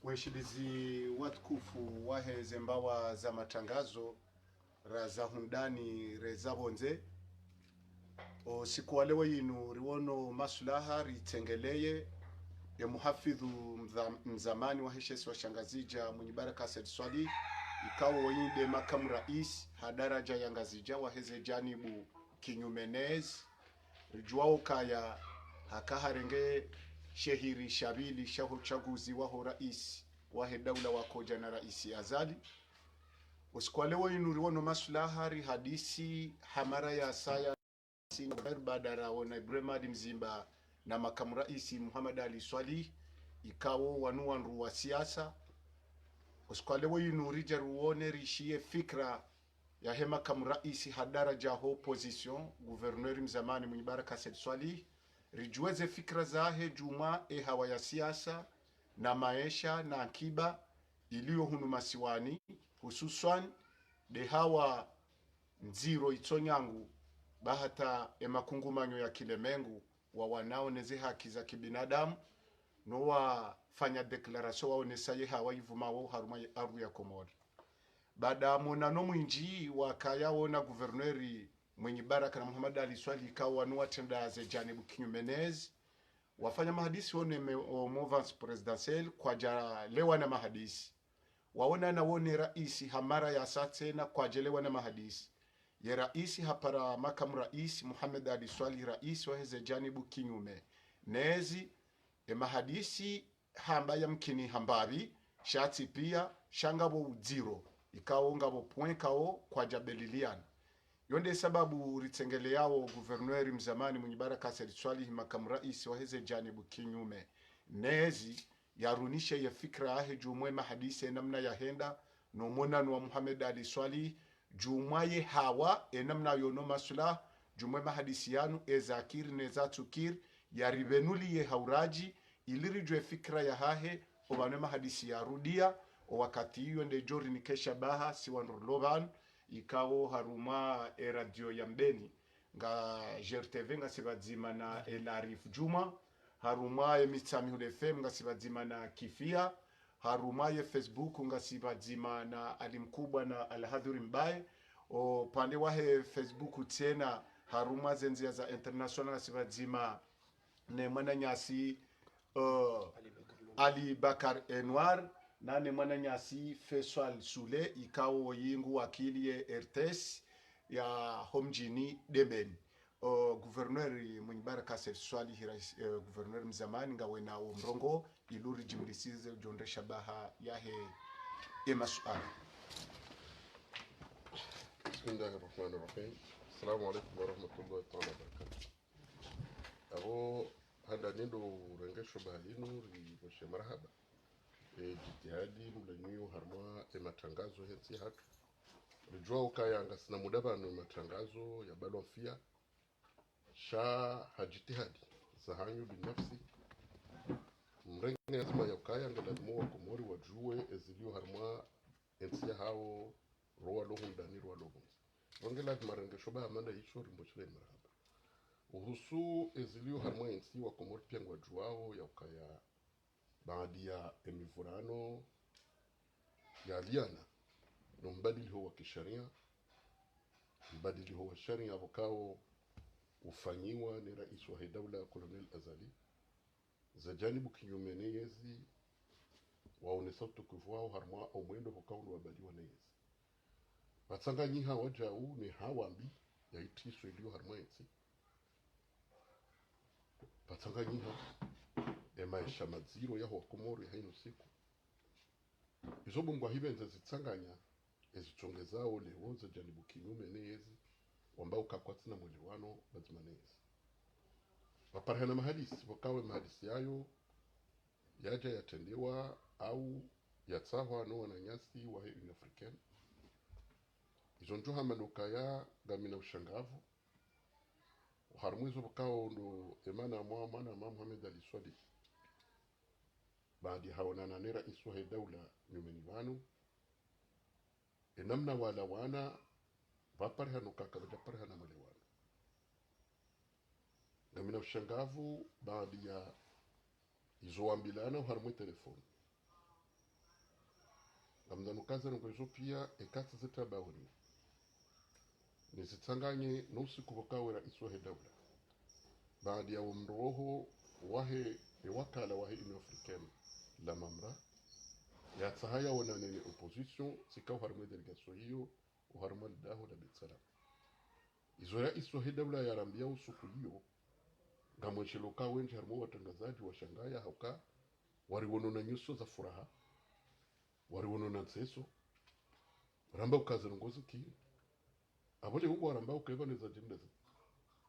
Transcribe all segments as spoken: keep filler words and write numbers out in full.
Weshilizi watukufu wahe ze mbawa za matangazo, ra za hundani, re za pvondze. Usiku wa leo yinu riwono maslaha ritsengeleye ye muhafidhu mdha-, mzamani wahe she isiwa sha Ngazidja, Mwinyi Baraka Said Swalih, ikao woyi nde makamu rais ha daraja ya Ngazidja wahe ze janibu kinyume nezi. Ridjuwao kaya haka harenge shehiri sha pvili shaho utsaguzi waho rais wahe daula wakodja na rais Azali. Usiku wa leo yinu riwono maslaha rihadisi ha mara ya saya baada rawona Ibrahim Ali Mzimba na makamu rais Muhammad Ali Swalih, ikao wanu wandru wa siasa. Usiku wa leo yinu ridja ruwone rishiye fikra yahe makamu rais ha daraja ho opposition, gouverneur mzamani Mwinyi Baraka Said Swalih, ridjuwe ze fikra zahe dju mwa e hawa ya siasa na maesha na ankiba iliyo hunu masiwani, hususwan nde hawa ndziro itsonyangu, ba hata e makungumanyo ya kilemengu wawanao ne ze haki za kibinadamu, no wafanya déclaration waonesa ye hawa ivumao harumwa ye ardhu ya Komori. Baada monano mwindji wakaya wona gouverneur Mwinyi Baraka na Muhammad Ali Swalih ikao wanu watrenda ze janibu kinyume nezi, wafanya mahadisi wone me-, o mouvance présidentielle kwadjalewana mahadisi. Waonana wone rais ha mara ya sa tsena kwadjalewana mahadisi. Ye rais hapara makamu rais Muhammad Ali Swalih, rais wahe ze janibu kinyume nezi, e mahadisi hamba yamkini hamba pvi, sha tsi pia, sha ngapvo udziro, ikao ngapvo point ikao kwadjabeliliana. Yo nde sababu ritsengeleyao gouverneur mzamani Mwinyi Baraka Said Swalih, makamu rais wahe ze janibu kinyume nezi, yarunishe ye fikra yahe dju mwe mahadisi e namna yahenda, no monano wa Muhammad Ali Swalih, dju mwa ye hawa e namna yono maslaha, dju mwe mahadisi yanu, e zakiri ne zatsukiri, yaripvenuliye ha uradji, ili ridjuwe fikra yahahe, opvanu e mahadisi yarudia, o wakati iyo nde djo rinikesha baha, si wandru rilo pvanu, ikao harumwa e radio ya Mbeni, nga G R T V ngasi pvadzima na El Arif Djuma, harumwa e Mitsamihuli F M ngasi pvadzima na Kifia, harumwa ye Facebook ngasi pvadzima na Ali Mkubwa na Alhadhuri Mbaye, o upande wahe Facebook tsena harumwa ze ndzia za international ngasi pvadzima ne mwananyasi, uh, Ali Bakar Enwar, na ne mwananyasi Faisal Sule, ikao woyi ngu wakili ye R T S ya homdjini Dembeni. Uh, gouverneur Mwinyi Baraka Said Swalih, rais, uh, gouverneur mzamani, ngawe na wo mrongoo, ili urijimlisize udjondresha baha yahe e masuala. بسم الله الرحمن الرحيم. السلام عليكم ورحمة الله تعالى وبركاته. Apvo handani ndo urenge sho baha linu, ripvoshe marahaba e jitihadi mlanyiyo harumwa e matangazo he ntsi hatru. Ridjuwa ukaya ngasina muda pvanu e matangazo yabalwa mfiya, sha ha jitihadi zahanyu binafsi, mrenge azma ya ukaya nge lazimu wa Komori wadjuwe eziliyo harumwa e ntsi yahawo, rowalo hundani, rowalo pvondze. Pvo nge lazimu renge sho baha mana isho rimbo shile marahaba. Uhusu eziliyo harumwa e ntsi, wa Komori pia ngwadjuwao ya ukaya baada ya e mivurano yaliana no mbadiliho wa kisharia, mbadiliho wa sharia pvokao ufanyiwa ne rais wahe daula Colonel Azali, ze janibu kinyume ne yezi waonesa utukufu wawo harumwa o mwendo pvokao ndo wabaliwa ne yezi. Pvatsanganyiha wadjau ne hawa mbi ya itriso iliyo harumwa e ntsi. Pvatsanganyiha e maesha madziro yaho wa Komori ya hayinu siku. Izo bo ngwahipvendze zitsanganya ezitsongezao leo ze janibu kinyume ne yezi, wamba uka kwatsina mwelewano pvadzima ne yezi. Pvaparihana mahadisi, pvokao e mahadisi yayo yadja yatrendewa au yatsahwa no wananyasi wahe Union Africaine. Izo ndjo hamba ndo ukaya ngamina ushangavu, harumwa izo pvokao ndo e mwana mwa, mwana mwa Muhammad Ali Swalih, baada haonana ne rais wahe daula nyumeni pvanu, e namna walawana, pvaparihana ukaka pvadjaparihana mwelewano. Ngamina ushangavu baada ya izo wambilana harumwa e telefoni. Ngamdhwanu ka ze ndrongoo izo pia, eka tsi zitria baoni, nizitsanganye no usiku pvwakao ye raisi wahe daula, baada ya wo mroho wahe, ye wakala wahe Union Africaine la mamra, yatsaha yaonane ne opposition, tsika oharumwa ye délégation iyo, oharumwa le daho la Beit Salam. Izo ye raisi wahe daula yarambia usiku iyo, ngamwoneshelo ka wendji harumwa wo watrangazadji washangaya hauka, wariwono na nyuso za furaha, wariwono na ntseso, ramba uka ze ndrongoo zikiri. Apvo leo ngwaramba uka epvanu eza djiri ndezi.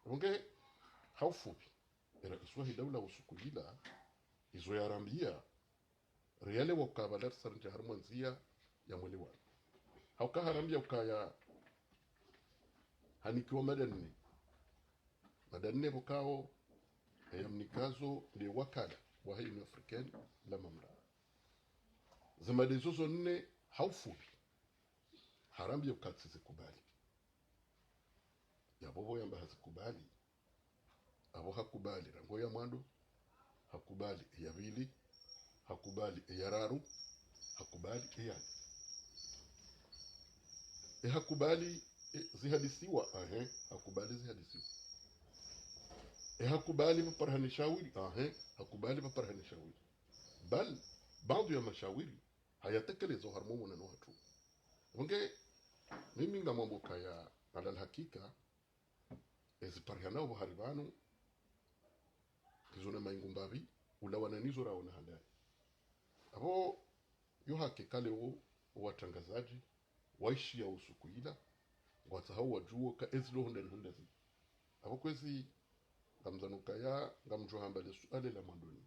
Apvo nge, ha ufupvi, ye raisi wahe daula usiku ila, izo yarambia, rielewa uka pvala risa rindjia harumwa ndzia ya mwelewano. Hauka harambia ukaya hanikiwa mada nne. Mada nne pvwakao, e, yamnikazo nde wakala wahe Union Africaine la mamra. Ze mada izo zo nne ha ufupvi, harambia uka tsi zikubali. Yapvo pvo yamba hazikubali, apvo hakubali rangu ya mwando, hakubali eya pvili, hakubali eya raru, hakubali eya nne. E hakubali, e, zihadisiwa, ahe, hakubali zihadisiwa. E hakubali pvaparihane shawiri, ahe, hakubali pvaparihane shawiri. Bal, baadhwi ya mashawiri, hayatekeleza oharumwa omwonano watru. Apvo nge, mimi ngamwambo ukaya, ala alhakika, eziparihanao pvo hari pvanu, ngizo na maingu mbapvi, ulawana nizo raona handani. Apvo, yo haki ka leo, wo watrangazadji, waishia usiku ila, ngwatsahao wadjuwe ka ezi lo hundani hundani. Apvo kwezi, ngamdhwanu ukaya, ngamdjo hamba le suala la mwandoni.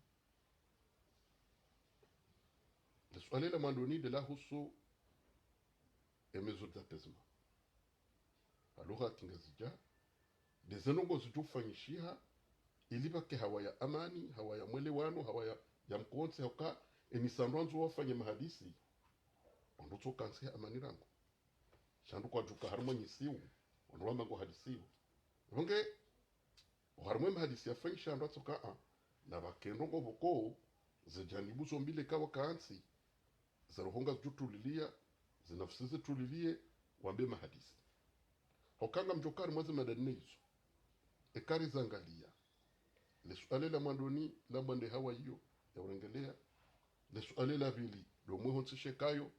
Le suala la mwandoni nde lahusu e mesures d'apaisement. Ha lugha ya kingazidja, nde ze ndrongoo zidjo ufanyishiha, ili pvake hawa ya amani, hawa ya mwelewano, hawa ya, ya mkontsi, hauka, e misandro wandzo wafanye mahadisi, wandru tsi ukantsi ha amani rangu. Sha wandru kwadjuka harumwa nyisiu, wandru wamba ngwahadisiyo. Apvo nge, oharumwa ye mahadisi yafanyisha wandru watsi uka, a, na pvake ndrongoo pvoko, ze janibu zo mbili ka wakantsi, ze roho ngazidjo tulilia, ze nafsi zitulilie, wambe mahadisi. Hauka ngamdjo ka harumwa ze mada nne izo, eka rizangalia, le suala la mwandoni, lambwa nde hawa iyo, ya urengelea, le suala la pvili, ndo mwe hontsi shekayo,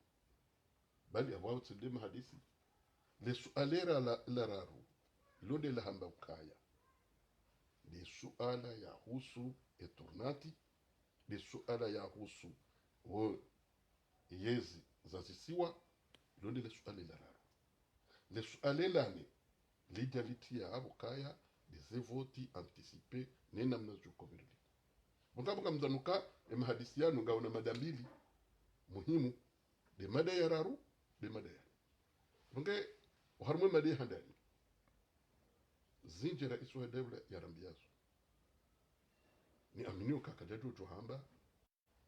bali apvo tsi nde mahadisi. Le suala la, la, la raru, lo nde lahamba ukaya, le suala yahusu e tournante, le suala yahusu wo yezi za zisiwa, lo nde le suala la raru. Le suala la nne, lidja litia apvo ukaya, nde ze vote anticipe, ne namna zidjo uka pvirile. Apvo nge apvo ngamdhwanu uka, e mahadisi yanu ngayo na mada mbili muhimu, nde mada ya raru, nde mada ya nne. Apvo nge, oharumwa e mada ya handani, zindji raisi wahe daula yarambiazo, niaminio ka kadjadjo djo hamba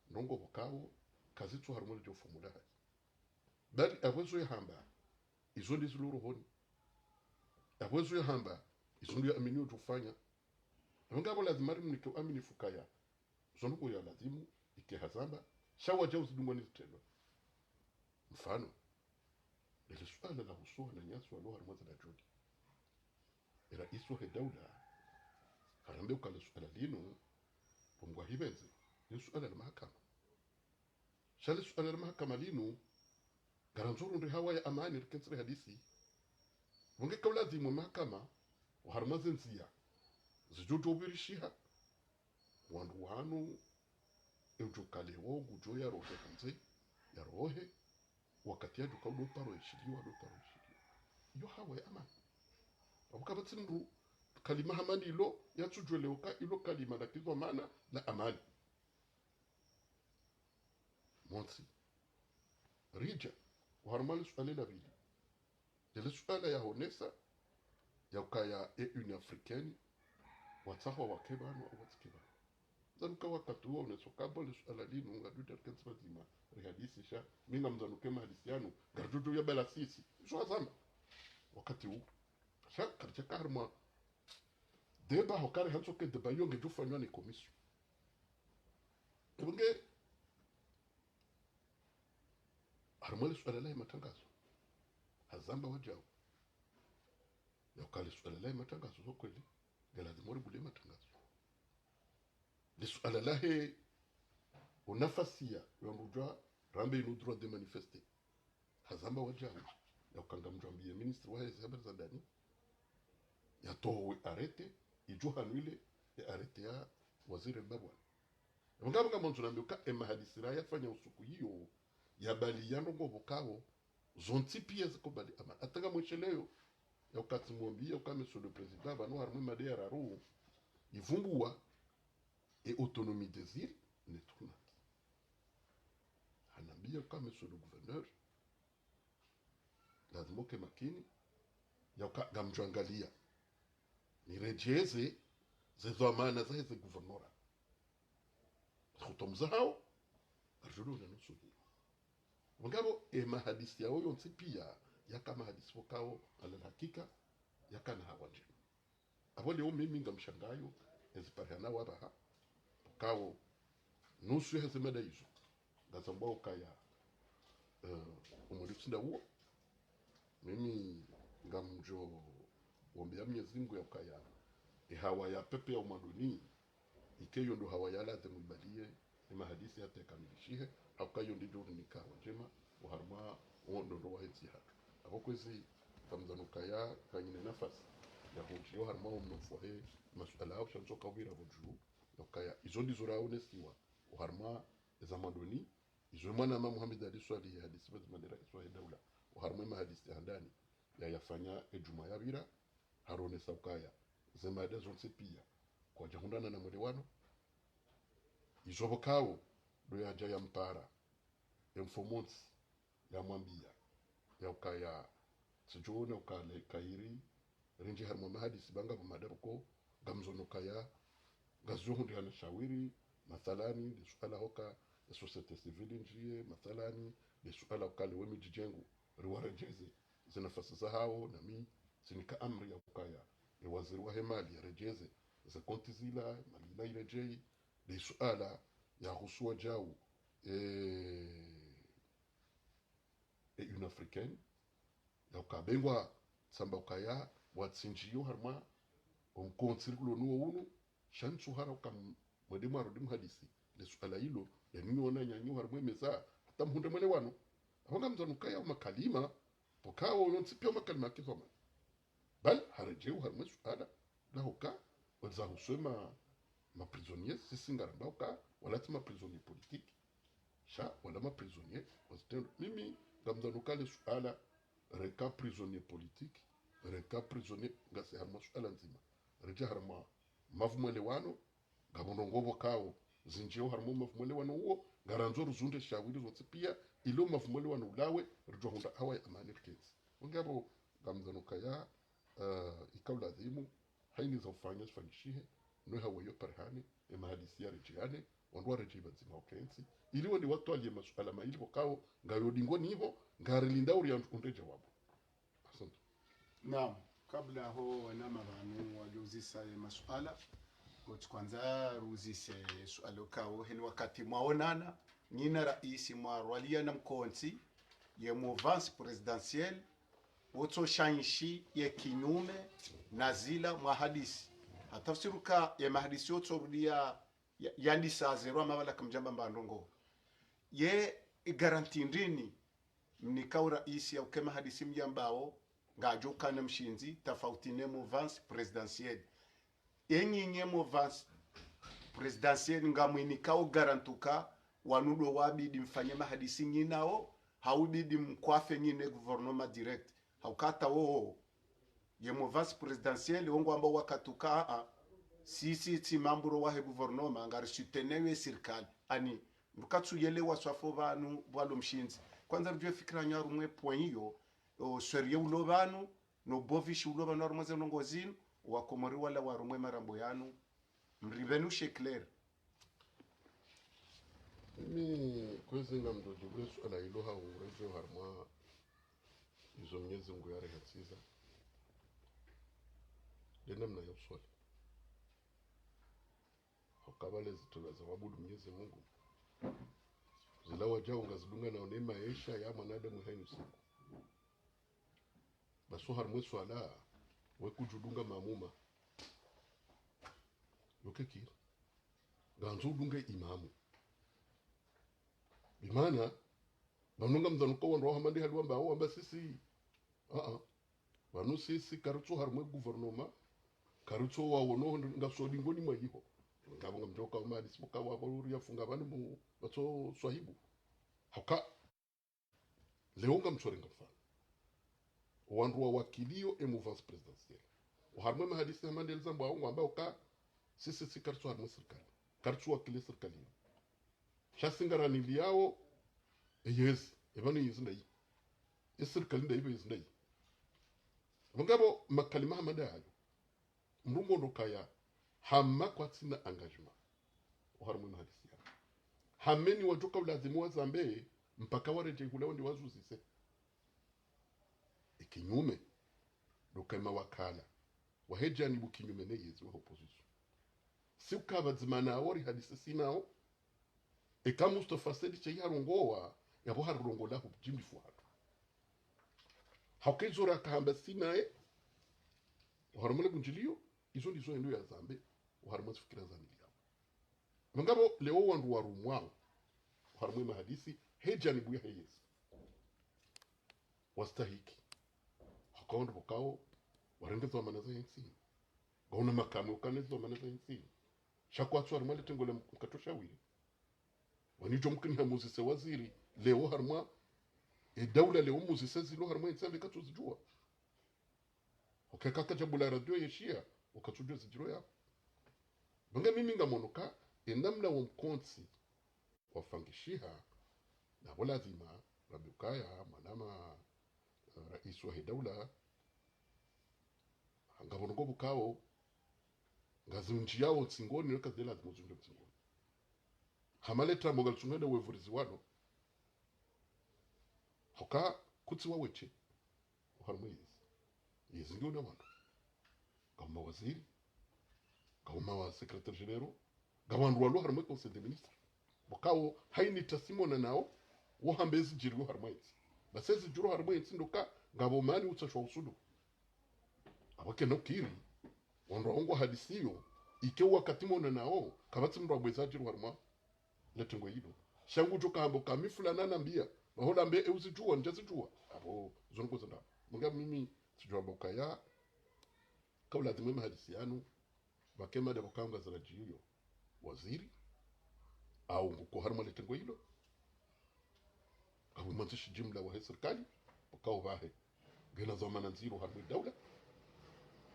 ndrongoo pvwakao kazitsu harumwa ledjo fumula hayi. Bali apvo ezo yahamba, izo nde zilo rohoni. Apvo ezo yahamba, izo nde yaaminio djo ufanya. Apvo nge apvo lazima rimnike uaminifu ukaya zo ndrongoo ya lazimu, ike hazamba, sha wadjau zidungwa ni zitrendwa. Mfano, lele suala lahusu wananyasi walo harumwa ze dajodi. E raisi wahe daula, harambe uka le suala linu, pvo ngwahipvendze, le suala la mahakama. Sha le suala la mahakama linu, ngarandzo rundre hawa ya amani rikentsi rihadisi. Pvo nge ka ulazimu mahakama, oharumwa ze ndzia, zidjo djo upvirishiha, wandru wanu, e udjo uka leo, ngudjo yarohe handze, yarohe, wakati yadjo uka udo paro yeshiliwa, udo paro yeshiliwa. Iyo hawa ya amani. Apvo kapvatsi mndru, kalima hama ndilo, yatsudjuwe leo ka ilo kalima lakizo mana la amani. Montsi. Ridja, oharumwa le suala la pvili. Lele suala yahonesa, ya ukaya e Union Africaine, watsahwa wake pvanu, au watsike pvanu. Mdhwanu uka wakati uwo, oneso ka pvo le suala linu, ngadjo dja rikentsi pvadzima, rihadisi sha, mi ngamdhwanu uka e mahadisi yanu, ngardjo djo ya bala sisi. Izo hazamba. Wakati uwo. Sha, karidja ka harumwa débat, hukaya handza uka e débat iyo ngedjo ufanywa ni commission. Apvo nge, Harumwa le suala lahe matrangazo. Hazamba wadjau. Yauka le suala lahe matrangazo zo kweli. Ngalazimu ribulie matrangazo. Le suala lahe unafasiya wandru udjo rambe inu droit de manifester. Hazamba wadjau. Yauka ngamdjo ambiye ministre wahe ze habari za ndani. Yatowe arrêté. Idjo hanwile ye arrêté ya waziri Barwane. Ngapvo ngamandzo nambe uka ye mahadisi rayafanya usiku iyo, yabaliya ndrongoo pvokao, zontsi piya zikubali amani. Hata ngamwisheleyo, yauka tsimwambiya uka monsieur le président, pvanu harumwa ye mada ya raru, ivumbuwa, ye autonomie des îles, ne tournante. Hanambiya uka monsieur le gouverneur, lazimu uke makini, yauka ngamdjo angaliya. Niredjeze, ze dhwamana zahe ze gouvernorat. Hutomuza hao, arjulu na nusu hii. Ngapvo ye mahadisi yao yontsi piya, yaka mahadisi pvokao, ala hakika, yakana hawa ndjema. Apvo leo mimi ngamshangayo, ezi parihana wapvaha, pvokao, nusu yahe ze mada izo. Ngazambwao ukaya, eh, umweli usinda uwo. Mimi ngamdjo wombeya Mwenyezi Mungu yaukaya, ye hawa ya pepe ya umwandoni, ike iyo ndo hawa ya lazimu ibaliye, ye mahadisi hata yakamilishihe, hauka iyo ndidjo rinika hawa ndjema, oharumwa wo ndrongoo wahe ntsi yahatru. Apvo kwezi, ngamdhwanu ukaya, kanyina nafasi, ya hudjiyo harumwa wo mnofu wahe, masuala yao shandzo kaubira pvo dju, yaukaya, izo ndizo raonesiwa, oharumwa eza mwandoni, izo mwanama Mohamed Ali Soilihi hadisi pvadzima ne rais wahe daula, oharumwa ye mahadisi ya handani, yayafanya ye djumwa yapvira, haronesa ukaya, ze mada zontsi piya, kwadja hundrana na mwelewano, izo pvokao, ndo yadja yampara, ye mfumontsi, yamwambiya, yaukaya, tsidjo ona ukaya le kairi, rindji harumwa mahadisi ba ngapvo mada pvoko, ngamdjo ona ukaya, ngazidjo hundrihana shawiri, mathalani, le suala hoka, ye société civile ndjiye, mathalani, le suala hoka le wemidji djengu, riwaredjeze, ze nafasi zahao, nami, tsinika amri yaukaya, ye waziri wahe mali yaredjeze, ze konti zila, mali ila iredjeyi, le suala, yahusu wadjau, eh, ye Union Africaine, yauka be ngwatsamba ukaya, watsindjiyo harumwa, omkontsi rikulo nuwo unu, sha ntsu hara uka m-, mwende mwarudi muhadisi, le suala ilo, le nini wona nyanyu harumwa ye meza, hata muhundre mwelewano. Apvo ngamdhwanu ukaya wo makalima, pvokao yontsi piya wo makalima ya kidhwamana. Bali, haredjeyi oharumwa ye suala, lahuka, wandza huswema, ma prisonniers, sisi ngaramba uka, wala tsi ma prisonniers politiques. Sha, wala ma prisonniers, wazitrendwa. Mimi, ngamdhwanu uka le suala, reka prisonnier politique, reka prisonnier, ngasi harumwa suala ndzima. Redja harumwa mavumwelewano, ngapvo ndrongoo pvokao, zindjiyo harumwa mavumwelewano uwo, ngarandzo ruzundre shawiri zontsi piya, ilo mavumwelewano ulawe, ridjo hundra hawa ya amani rikentsi. Ngapvo, ngamdhwanu ukaya, eh, ika ulazimu, hayina za ufanya zifanyishihe, no hawa yo parihane, ye mahadisi yaredjeyane, wandru waredjeyi pvadzima ukentsi, ili wende watwaliye masuala mayili pvokao, ngayo dingoni ho, ngarilindao uri yandru hundre djawabu. Asante. Naam, kabla ho wanama pvanu wadjuzisa ye masuala, kotsi kwandza ruzise suala ukao, heni wakati mwaonana, nyinyi na raisi mwarwaliya na mkontsi, ye mouvance présidentielle, wotso shanshi ye kinyume na zila mwahadisi. Hatafsiri uka ye mahadisi yotso rudiya ya, yandisa zero ama pvala kamdjamba mba ndrongoo. Ye garantie ndrini mnika uraisi yauka ye mahadisi mdjambao, ngadjo ukana mshindzi, tafauti ne mouvance présidentielle. Enyi nye mouvance présidentielle ngamwinikao garantie uka wanu ndo wabidi mfanye mahadisi nyinyi nao, hau bidi mkwafe nyinyi ne gouvernement direct. Hauka hata wo, ye mouvance présidentielle, wo ngwamba wakati uka, a, a, sisi tsi membres wahe gouvernement, ngari soutenir ye sirikali. Ani, mndru katsuyelewa swafi pvanu pvwalo mshindzi. Kwandza ridjuwe fikira nyi harumwa ye point iyo, o sérieux ulo pvanu, no bovishi ulo pvanu harumwa ze ndrongoo zinu, wakomori wala warumwa ye marambo yanu, mripveni ushe clair. Mimi, kwezi ngamdjo djibu le suala ilo ha uredjeyo harumwa izo Mwenyezi Mungu yarehatsiza. Nde namna ya uswali. Hauka pvale zitolwa za wabudu Mwenyezi Mungu, zilawa Djao ngazidunga nao ne maesha ya mwanadamu hayina usiku. Basi oharumwa eswala, we kudjudunga maamuma. Yo kekiri. Ngandzo udunge imamu. Bimaana, pvanu ngamdhwanu ka wandru wa hama ndi hali wamba, wamba sisi. Aa. Pvanu sisi karitso harumwa gouvernement, karitso wawono ngasi dingoni mwa yiho. Ngapvo ngamdjoka umani, sibuka wapvo uri yafunga pvanu mu, pvatso swahibu. Hauka, leo ngamtsorenga mfano. Wandru wawakiliyo e mouvance présidentielle. Oharumwa emahadisi hama nde lizambwa ngwamba uka, sisi si karitso harumwa sirikali. Karitso wakili sirikali. Sha si ngaraniliyao, eyezi, epvanu yezi ndayi. Esirikali ndayi, pvo yezi ndayi. Pvo ngapvo makalima hama nda hayo. Mndru ngondo kaya, hama kwatsina engagement. Oharumwa emahadisi yanu. Hameni wadjoka ulazimu wazambe, mpaka waredjeyi hula wende wazuzise. Ekinyume, ndo ka emawakala wahe janibu kinyume ne yezi wa opposition. Si uka pvadzima nawo rihadisi si nawo, eka Mustafa Said sheyi harongowa, yapvo harirongola hudjimbifu hatru. Hauka izo rakahamba si naye, oharumwa le bundjiliyo, izo ndizo yendo yazambe, oharumwa zifikira zaniliyao. Pvo ngapvo leo wandru warumwao, oharumwa emahadisi, he janibu yahe yezi. Wastahiki. Hauka wandru pvokao, warenge zo amana zahe ntsi. Ngwauna makamu ukana zo amana zahe ntsi. Sha kwatsu harumwa le tengo la mkato shawiri. Wani djo mkini hamuzise waziri, leo harumwa, edaula leo muzise zilo harumwa entsi ambe katsuzidjuwa. Oke kaka djabula radio yeshiya, ukatsudjuwa zidjiro yapvo. Pvo nge mimi ngamono ka, enamna wo mkontsi wafangishiha, napvo lazima, rambe ukaya, mwanama, eh, raisi wahe daula, ngapvo ndrongoo pvokao, ngazindjiyao ntsingoni, no kazile lazima uzindje ntsingoni. Hama le tambo ngalitsunga nde wevurizi wano. Hauka kutsi waweshe. Oharumwa yezi. Yezi ngiyo na wandru. Ngapvo mawaziri. Ngapvo mawa secrétaire généraux. Ngapvo wandru walo harumwa conseil des ministres. Pvokao hayina tasimona nawo, wo hamba ezidjiriyo harumwa entsi. Basi ezidjiro harumwa entsi ndo ka, ngapvo mani utsashwa usudu. Apvo kena ukiri, wandru wao ngwahadisiyo, ike wakati mona nawo, kapvatsi mndru ambweza adjiri harumwa le tengo ilo. Sha ngudjo kahamba uka mi fulana nambiya, mahola mbe euzidjuwa, ndjazidjuwa. Apvo, zo ndrongoo zandapvo. Pvo nga mimi, tsidjo hamba ukaya, ka ulazimu emahadisi yanu, pvake mada pvokao ngaziradjiyo. Waziri, au nguko harumwa le tengo ilo. Ngapvo mwandzishi jimla wahe sirikali, pvokao pvahe. Ngena zo amana ndziro harumwa edaula.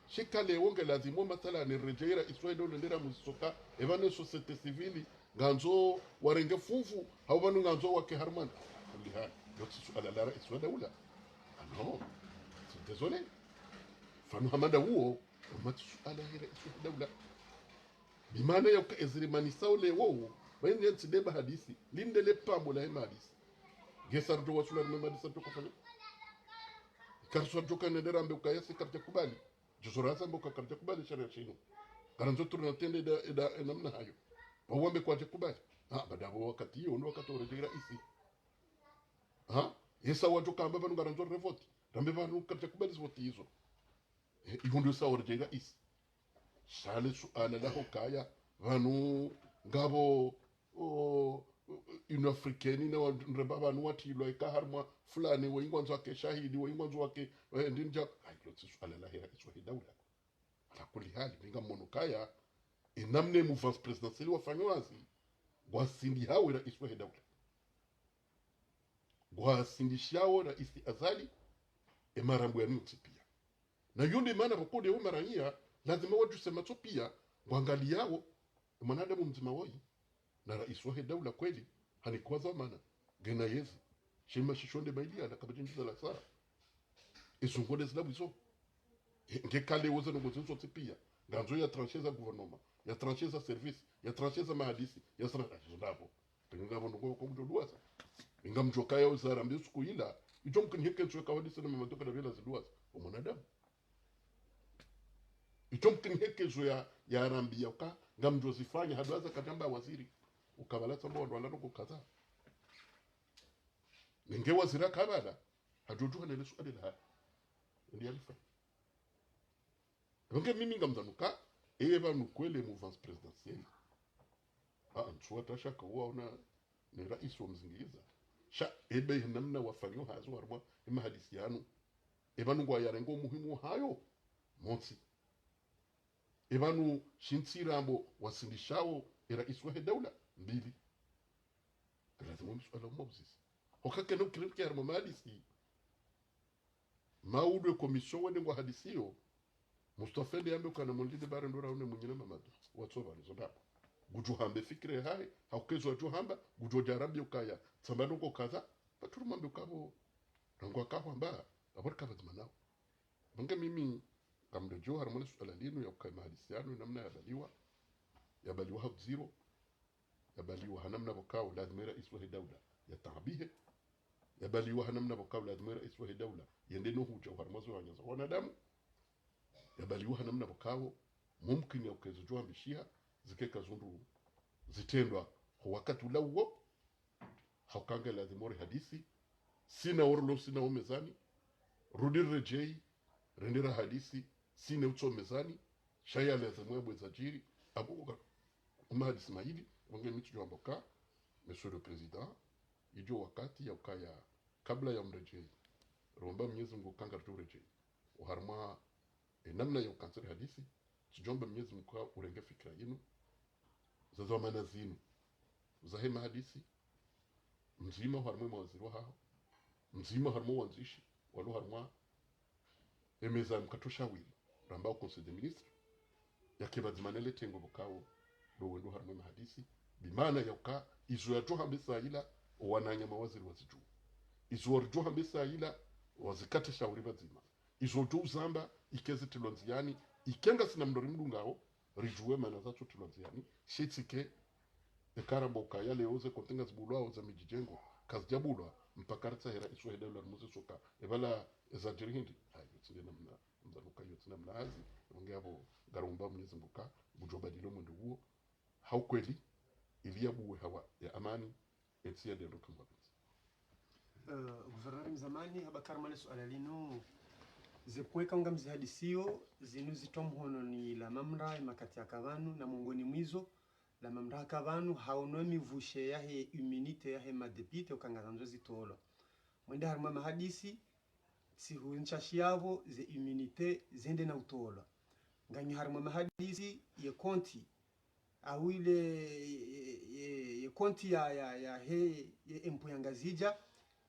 Shika leo nge lazimu mathalani redjeyi raisi wahe daula ndera muzisoka, epvanu société civile, ngandzo warenge funvu, hau pvanu ngandzo wake harumwa. Kulli hali, yo tsi suala la raisi wahe daula. Ah non, je suis désolé. Pvanu hama nda uwo, yo matsi suala he raisi wahe daula. Bimaana yauka eziri manisao leo, pvayini yentsi nde mahadisi, linde le pambo lahe mahadisi. Ngesa ridjo wasula harumwa mahadisi ridjo kafanya. Karitsu ridjo kana ndera mbe ukaya si karidja kubali. Djuzo razamba uka karidja kubali sharia shinu. Ngarandzo turu na tende eda, eda, enamna hayo. Wawambe kwadja kubali. Ha, baada pvo wakati iyo, ndo wakati waredjeyi raisi. Ha? Yesa wadjo kamba pvanu ngarandzo revoti. Rambe pvanu karidja kubali zivoti izo. Eh, iho ndo sa waredjeyi raisi. Sha le suala laho kaya, pvanu ngapvo, o, Union Africaine na wa-, nremba pvanu watrilwa ika harumwa fulani, wayi ngwandzo wake shahidi, wayi ngwandzo wake, eh, ndinja, ayi, lo tsi suala lahe raisi wahe daula. Ala kulli hali, mi ngamono kaya, enamna e mouvance présidentielle wafanyo hazi, ngwasindihao raisi wahe daula. Ngwasindishiyao raisi Azali, emarambo yanu yontsi piya. Na yo nde maana pvoko leo maraiya, lazima wadjuse matso piya, ngwangaliyao, emwanadamu mdzima woyi, na raisi wahe daula kweli, hanikwa dhwamana, ngena yezi, shima shisho nde maili yana kapvatsi ndjiza la sara. Izo ngo nde zilabu izo. E, nge kale woza ndrongoo zinu zontsi piya, ngandzo ya tranché za gouvernement, ya tranché za service, ya tranché za mahadisi, ya tranché, ah, izo ndapvo. Pvenge ngapvo ndrongoo ko mdjo duwaza. Inga mdjo kaya uzarambe usiku ila. Idjo mkini heke ntsu ya kawadisa na mamadoka na pvela ziduwaza. O mwanadamu. Idjo mkini heke ntsu ya, yarambiya uka, ngamdjo zifanya, haduwaza kadjamba waziri. Ukapvala tsamba wandru wala ndrongoo kadha. Nenge waziri akabala, hadjodjuha nele suala lahahe. Ndi yalifa. Pvwange mimi ngamdhwanuka, eye pvanu kweli mouvance présidentielle. Ah, ntsuwa tashaka uwaona ni raisi wa mzingiza. Sha, ebe namna wafanyo hazi harumwa, emahadisi yanu. Epvanu ngwayarengo muhimu hayo, montsi. Epvanu shintsi rambo wasindishao, eraisi wahe daula, mbili. Lazima msuala umabuzisi. Hukakena ukiripike harumwa mahadisi. Maudwe commission wende ngwahadisiyo. Mustafa nde yambe ukana Mondlinde Bara ndo raune Mwinyi na Mamadu. Watso pvanu zo ndapvo. Ngudjo hambe fikira yahahe, haukezo wadjo hamba, ngudjo djarabi ukaya. Tsamba noko kadha, pvatsuru mambe ukapvo. Rangu akahwamba, apvo rikapvadzima nao. Pvwange mimi, ngamdjo harumwa le suala linu ya ukaya mahadisi yanu, namna yabaliwa, yabaliwa ha udziro, yabaliwa ha namna pvokao, lazima eraisi wahe daula, yataabihe, yabaliwa ha namna pvokao, lazima eraisi wahe daula, yende no hudja harumwa zo hanya za wanadamu, yabaliwa ha namna pvokao, mumkini ya ukezo djo ambishiha, zikeka zundru zitrendwa, ho wakati ula uwo, hauka nge lazima ori hadisi, sina orlo, sina omezani, rudi riredjeyi, rende rahadisi, sina utso mezani, sha ya lazima yabwe zadjiri, apvo uka, umahadisi mayili, pvwange mi tsudjo hamba uka, Monsieur le Président, idjo wakati ya ukaya, kabla ya mredjeyi, romba Mwenyezi Mungu uka ngaridjo uredjeyi. Oharumwa, e namna ya ukantsi rihadisi, tsidjomba Mwenyezi Mungu uka urenge fikira yinu, za zamana zinu, zahe mahadisi, mdzima harumwa emawaziri wahaho, mdzima harumwa wandzishi, walo harumwa emeza mkato shawiri, ramba o Conseil des Ministres, yake pvadzima nele tengo pvokao, ndo wendo harumwa emahadisi, bimaana ya uka, izo yadjo hamba sa ila, owananya mawaziri wazidjuwa. Izo waridjo hamba sa ila, wazikate shawiri pvadzima. Izo djo uzamba, ike zitilwa ndziyani, ike ngasina mndru rimdungao, ridjuwe mana zatso tilwa ndziyani, shitsike, eka ramba uka ya leo ze kontenga zibulwao za midjidjengo, kazidjabulwa, mpaka ritsahe eraisi wahe daula rimuze soka, epvala ezadjiri hindri, hayo, tsinde namna, mdhwanuka iyo, tsinde namna hazi, pvwange apvo, ngaromba Mwenyezi Mungu uka, ngudjo badili omwendo uwo, ha ukweli, ili yabuwe hawa ya amani, entsi yende ndo kamwapvendzi. Eh, gouverneur mzamani, haba harumwa le suala linu, ze pweka unga mzihadisiyo, zinu zitwa mhononi la mamra, emakati yaka pvanu, na mongoni mwa izo, la mamra haka pvanu, haono emivushe yahe immunité yahe madéputé, uka ngazandzo zitolwa. Mwende harumwa mahadisi, tsihu ntsashi yapvo, ze immunité, zende na utolwa. Nganyi harumwa mahadisi, ye konti, au ile ye, ye, ye konti ya, ya, yahe, ye empu ya Ngazidja,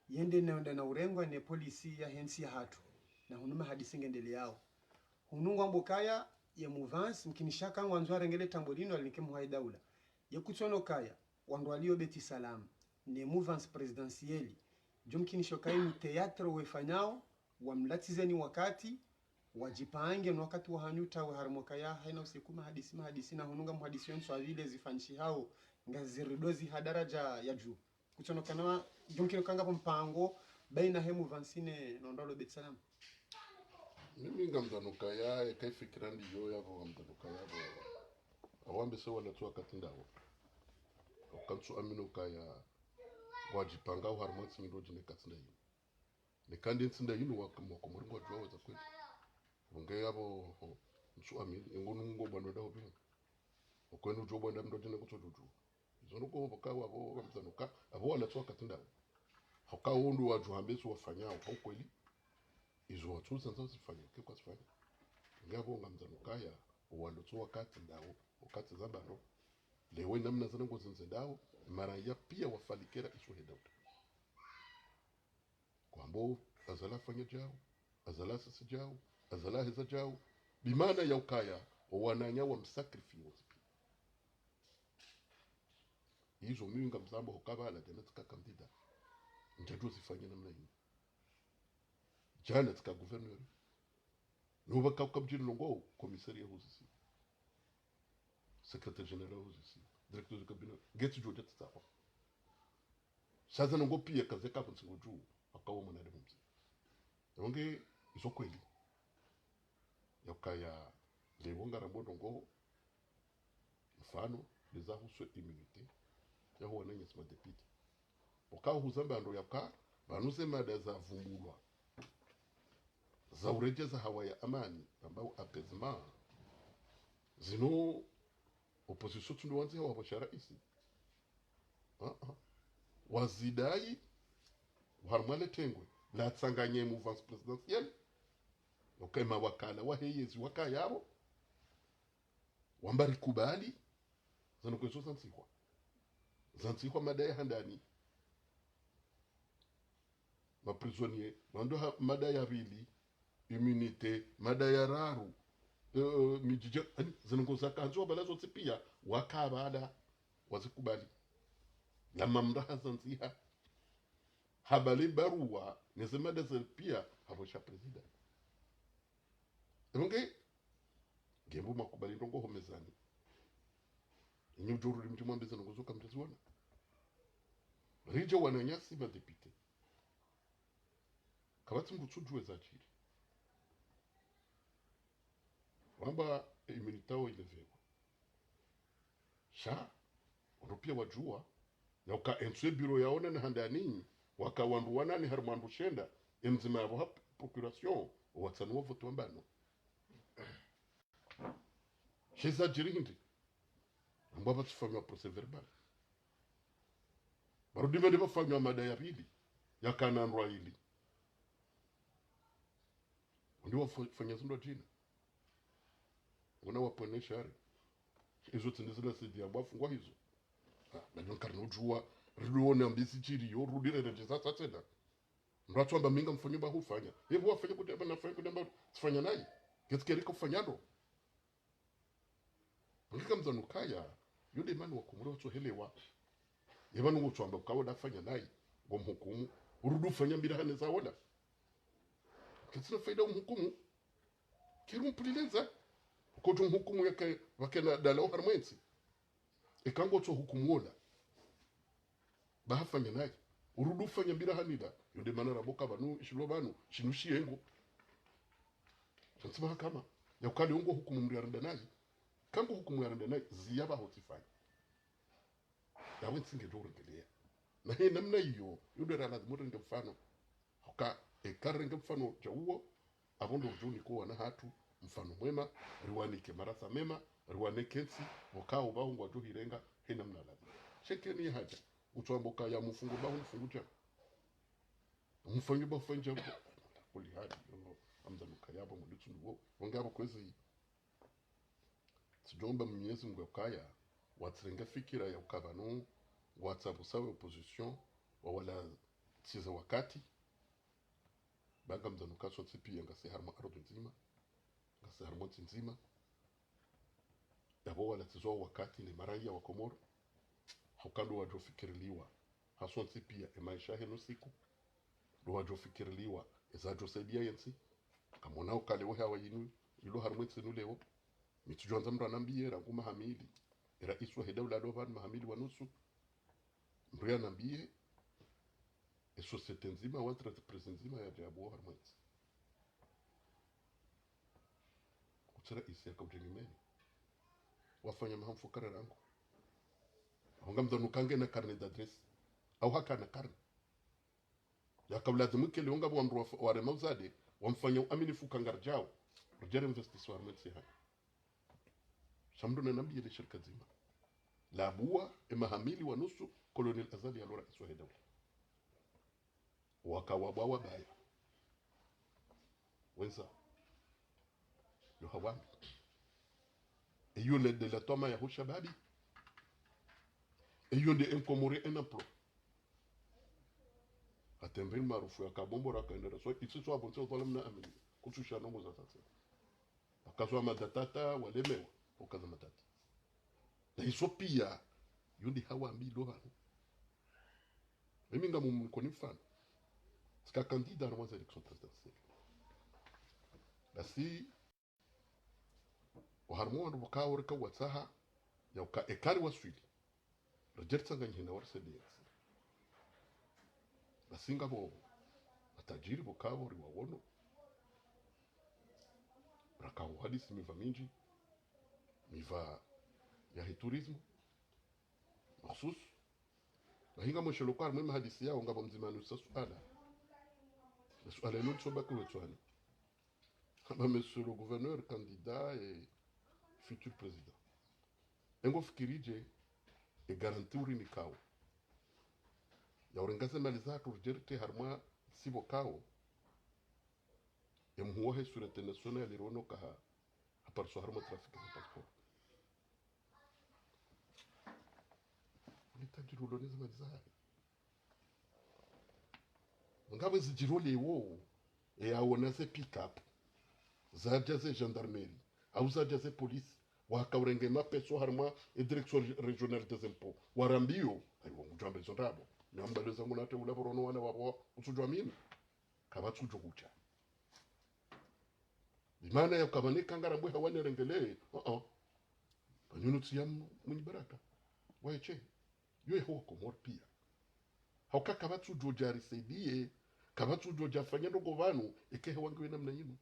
yende na, na, na urengwa ne polisi yahe ntsi yahatru. Na hunu mahadisi ngendeleyao. Hunu ngwambo ukaya, ye mouvance, mkinisha ka ngwandzo arenge le tambo linu alinike muha ye daula. Ye kutsono ukaya, wandru walio Beit Salam, ne mouvance présidentielle, djo mkinisha ukaya ni théâtre wefanyao, wamlatizeni wakati, wadjipange no wakati wahanyu tawe harumwa ukaya, haina usiku mahadisi, mahadisi, na hunu nga muhadisi wentsu apvile zifanyishihao, ngaziridwa zi ha daraja ya dju. Kutsono ukana, djo mkini uka ngapvo mpango, baina he mouvance ne, no wandru walo Beit Salam. Mimi ngamdhwanuka ya, eka ifikira ndiyo yapvo ngamdhwanuka yapvo. Awambe se wala tsu wakati ndawo. Ukantsu amini ukaya, wadjipanga oharumwa ntsi ngindo djine katsi nda yinu. Neka ndi ntsi nda yinu wa, mwa Komori ngwadjuwa weza kweli. Pvwange yapvo, ho, ntsu amini, engo nungo bwando daho bini. Okwenu djo bwanda mndru djine kutso djudju. Izo nuko pvoka wapvo, ngamdhwanuka, apvo wala tsu wakati ndawo. Hauka wondro wadjo hambe tsu wafanyao, ha ukweli. Izo watsu zandzo zifanye, ke kwazifanya. Ngapvo ngamdhwanuka ya, wala tsu wakati ndawo, wakati za bando. Lewe namna zana ngo zindze ndawo, mara ya piya wafalikira iso he daula. Kwambo, Azali afanya djao, Azali asisi djao, Azali aheza djao, bimaana ya ukaya, owananya wamsacrifier wontsi piya. Izo mimi ngamzambo hukaya pvala djana tsika candidat. Ndjadjo zifanya namna yinu. Djana tsika gouverneur. Nopvaka uka mdjini longo, commissaire ya huzisi. Secrétaire général huzisi. Directeur de cabinet. Ngetsi djo dja tsitsahwa. Sha zana ngo piya kazeka pvo ntsi ngodju, akawo mwana de mumzi. Ronge, izo kweli. Ya ukaya, lewo ngarambo ndrongo, mfano, ndeza husu immunité, ya huwananyasi madéputé. Pvoka huzamba ndro ya uka, Pvanu ze mada zavumbulwa za uredjeza hawa ya amani, pvamba u apaisement, zinu opposition tsundu wandziha wapvosha raisi. Ah, ah. Wazidai, harumwa le tengwe latsanganya mouvance présidentielle, uka mawakala wahe yezi wakaya pvo, wamba rikubali, zanu kwezo zandzihwa. Zandzihwa mada ya handani. Maprisonniers, wandru ha, mada ya pvili, immunité, mada ya raru, eh, midjidja, ani, zinu ngo zakandzwa pvala zontsi pia, waka pvala, wazikubali. Na mamra hazandziha. Habali barua, neze mada ze pia, hapvosha président. Epvo nge, ngembo makubali ndrongo ho mezani. Inyi udjo rudi mdji mwambe ze ndrongo zo kamdjaziona. Ridja wananyasi madéputés. Kapvatsi mdru tsudjuwa zadjiri. Wamba, eh, immunité yawo ilevewa. Sha, wandru pia wadjuwa, na uka entsu ye bureau yawo na handani, waka wandru wanane harimwa wandru shenda, emdzima yapvo ha procuration, owatsanua vote wamba non. She zadjiri hindri, wamba pvatsufanywa procès-verbal. Pvarudi pvende pvafanywa mada ya pvili, yakana ndrwa ili. Ndi wafanya zindru djina. Ngona wapvwene shari. Izo tsi ndizo zila sidi ya bwafu ngwa hizo. Ah, na nyo nkarina udjuwa, riduone ambisi djiri yo, rudi reredjeza sa tsena. Mdru atsuamba mi ngamfanyo ba hufanya. Epvo wafanya kuti amba nafanya kuti amba tsifanya nayi. Ketsi kerika ufanya ndo. Ngika mdzanu kaya, yo nde mana wakomori watsohelewa. Ye pvanu ngotsuamba uka wola fanya nayi, ngomhukumu, urudi ufanya mbira hane za wola. Ketsina faida umhukumu, keri umpulileza, ukotu mhukumu yake, wakena dala oharumwa entsi. Eka ngotso hukumu wola. Ba hafanya nayi. Urudi ufanya mbira hanila. Yo nde mana raboka pvanu, ishilo pvanu, shinu shiyengo. Shantsi mahakama. Ya ukali ungo hukumu mri arenda nayi. Kangu hukumu arenda nayi, ziya pvaho tsifanya. Yawe ntsi ngedjo urengelea. Na he namna iyo, yo nde ra lazimu renge mfano. Hoka, eka renge mfano dja uwo, apvo ndo udjo unika wana hatru mfano mwema, riwanike marasa mema, riwanike ntsi, pvokao pvaho ngwadjo hirenga, he namna lazimu. Shekeni hadja, utsuamba uka ya mfungo pvaho mfungo dja. Mfanyo ba fanya, kuli hadi, yo, amdza nuka yapvo mditsu nduwo, wonge apvo kwezi. Tsidjomba Mwenyezi Mungu ya ukaya, watsirenge fikira ya uka pvanu, ngwatsabusawe opposition, wawala tsiza wakati, ba ngamdza nuka sontsi pia ngasi harimwa ardhwi ndzima, ngasi harimwa ntsi ndzima, yapvo wala tsizo wakati ni maraya wa Komoro, hauka ndo wadjo fikiriliwa, hasontsi pia, emaisha heno siku, ndo wadjo fikiriliwa, ezadjo saidia yentsi, kamona ukale we hawa yinu, ilo harimwa entsi nu leo, mi tsudjo andza mdru anambiye, rangu maha mili, eraisi wahe daula alo pvanu maha mili wa nusu, mdru yanambiye, e société ndzima, wa entreprise ndzima ya djabu harimwa entsi. Kutsi raisi yaka udjengimeni. Wafanya maha mfukare rangu. Aho ngamdza nuka ngena carnet d'adresse. Au hakana carnet. Yaka ulazimu kele wonga pvo wandru wa, warema uzade, wamfanya uaminifu uka ngaridjao. Ridjere investisseur harimwa entsi haya. Sha mdru nanambiye le shirika dzima. Labuwa, emaha mili wa nusu, Colonel Azali yalo raisi wahe daula. Waka wabwa wabaya. Wendza. Yo hawambi. Eyo le de la toma ya hushababi. Eyo nde enkomori enapro. Hatembe maarufu yaka bombo raka endera. So, itsi so apvo ntsi otwala mna amini. Kutsusha nongo za tsatse. Wakazwa madatata, walemewa, wakaza matata. Na iso pia, yo nde hawambi ilo pvanu. Mimi ngamumnikoni mfano. Tsika candidat harimwa ze élection présidentielle. Basi, oharimwa wandru pvoka oreka watsaha, ya uka ekari waswili. Ridjeri tsanganyihe na wari C D S. Basi ngapvo matajiri pvoka pvo riwawono. Raka uhadisi miva mindji. Miva yahe tourisme. Makhsus. Bahi ngamweshelo kwa harimwa emahadisi yawo ngapvo mdzima nusa suala. Suala lilo litsobaki wetswani. Hamba, monsieur le gouverneur, candidat et futur président. Engo fikiri dje, e garantie urinikao ya urenga ze mali zahatru ridje ritre harumwa sibo kao, e muhuu wahe sûreté nationale riwono uka ha, hapariswa harumwa trafic za passeport. Ule tajiri ulo ne ze mali zahahe. Ngapvo zidjiro leo, e yaona ze pick-up zadja ze gendarmerie, au zadja ze police, waka urenge mapesa harumwa e direction régionale des impôts, warambio, ayiwa, ngudjo wamba izo ndrabo. Namba leza nguna te ula pvo rono wana wapvo, utsudjwa mimi. Kapvatsudjo hudja. Bimaana ya ukaya pvanu eka ngarambwe hawane rengele, uh-uh. Pvanu inu tsi ya m-, Mwinyi Baraka. Waye she. Yo eho Komori pia. Hauka kapvatsudjo dja risaidiye, kapvatsudjo dja fanya ndrongo pvanu, eka ehe wangiwe namna inu.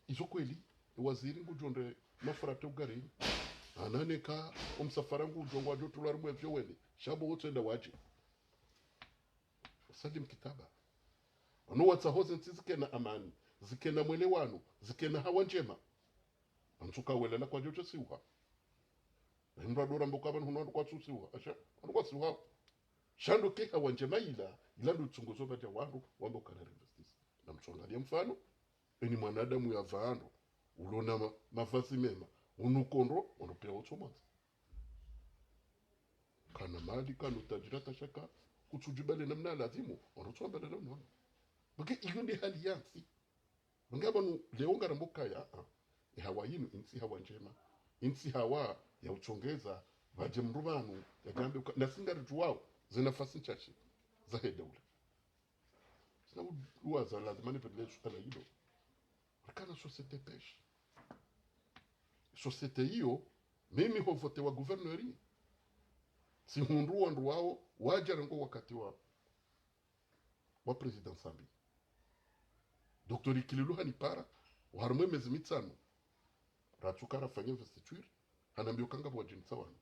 Izo kweli, e waziri ngudjo nde mafurate ugarini. Hananeka, o msafara ngudjo ngwadjo tulwa harimwa e vyo wende. Sha pvo wotsenda wadje. Salim Kitaba. Wanu watsaho ze ntsi zikena amani, zikena mwelewano, zikena hawa ndjema. Wantsuka welela kwadjo tso siuha. Na imra dora mboka pvanu hunu wandru kwatsu siuha. Asha, wandru kwatsu siuha. Sha ndo ke hawa ndjema ila, ila ndo tsongozo pvadja wandru, wamba ukana re investir. Na mtsuangalia mfano, eni mwanadamu ya pvandru, ulo na ma-, mavazi mema, unuko ndro, wandru pia wotso mwandza. Kana mali, kana utajiri, hata shaka, kutsudjibale namna lazimu, wandru tsuambale namna. Bake iyo nde hali ya ntsi. Bake pvanu leo ngarambao ukaya, ah, e hawa yinu, intsi hawa ndjema. Intsi hawa ya utsongeza, pvadje mndru pvanu, yadjambe uka, nasi ngaridjuwao, ze nafasi ntsashi, zahe daula. Sina u-, uwaza lazima nipvelele suala ilo. Rikana société pêche. Société iyo, mimi ho voté wa gouverneur. Tsihundru wandru wao, wadja rangu wakati wa, wa président Sambi. Docteur Ikililou hanipara, oharumwa e mezi mitsanu. Ratsuka rafanya investiture, hanambia uka ngapvo wadjeni tsa wanu.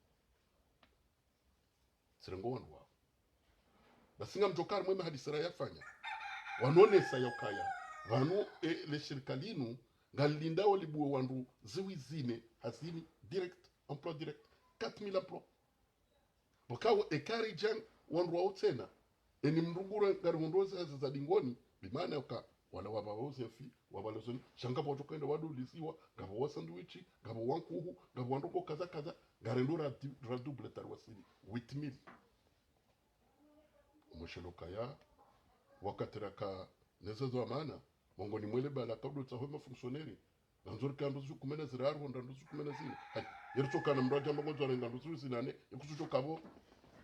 Tsirengo wandru wao. Basi ngamdjo kaya harimwa e mahadisi rayafanya. Wanonesa ya ukaya. Pvanu, e, le shirika linu, ngalilindao libuwe wandru ziwi zine, hazini, direct, emploi direct, quatre mille emplois. Pvwakao eka ridja wandru wao tsena. Eni mndru ngure ngarihundro ze hazi za dingoni, bimaana uka, wala wapvawo ze mfi, wapvalo zoni, sha ngapvo wadjo kenda wadulisiwa, ngapvo wa sandwich, ngapvo wa nkuhu, ngapvo wa ndrongo kadha kadha, ngarendo ra di-, ra double tari wasili, huit mille. Omweshelo kaya, wakati raka neze zo amana, mongoni mwele bala kaudo tsaho ma fonctionnaire, ngandzo rika ndru zikume na ziraru, honda ndru zikume na zine. Hayi, yeri tsoka na mndru adjamba ngondzo arenga ndru zine, ikutsutsoka pvo,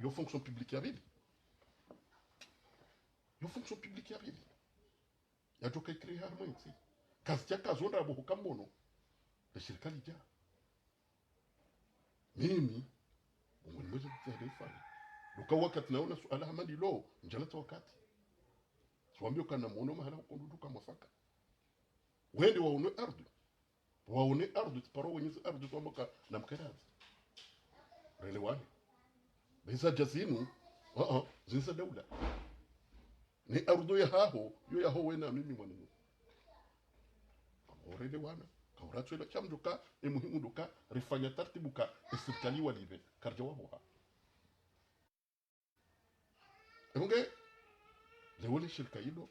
yo fonction publique ya pvili. Yo fonction publique ya pvili. Yatsoka ikiri harimwa entsi. Kazitsoka zo ndrabo huka mbono. Le shirika lidja. Mimi, mongoni mweze kutsaha ifanye. Luka wakati naona suala hama lilo, ndjalatsa wakati. Tsiwambia uka na mwono mahala uko ndru duka mwafaka. Wende waone ardhi. Waone ardhi, tsiparo wenye ze ardhi tsamba uka na mkeradhi. Relewane. Beza dja zinu, uh-uh, zinu za daula. Ne ardhi ya haho, yo ya ho wena mimi mwaninu. Kaurelewana, kauratswela, sha mndru ka, e muhimu ndo ka, rifanya tartibu ka, e sirikali walipve, karidja wapvoha. Epvo nge, leo le shirika ilo,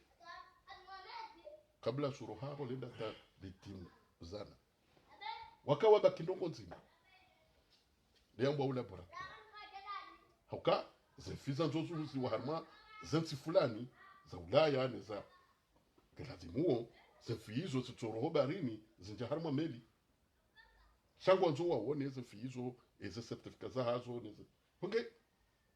kabla suro hapvo lenda ta litimu zana. Waka wabaki ndrongo ndzima. Leyambwa u laboratoire. Hauka, ze mfi zandzo zuhuziwa harimwa, ze ntsi fulani, za Ulaya, ne za, ngelazimuo, ze mfi izo zitsoroho baharini, zindja harimwa meli. Sha ngwandzo waone ze mfi izo, eze certificat zahazo, neze. Honge,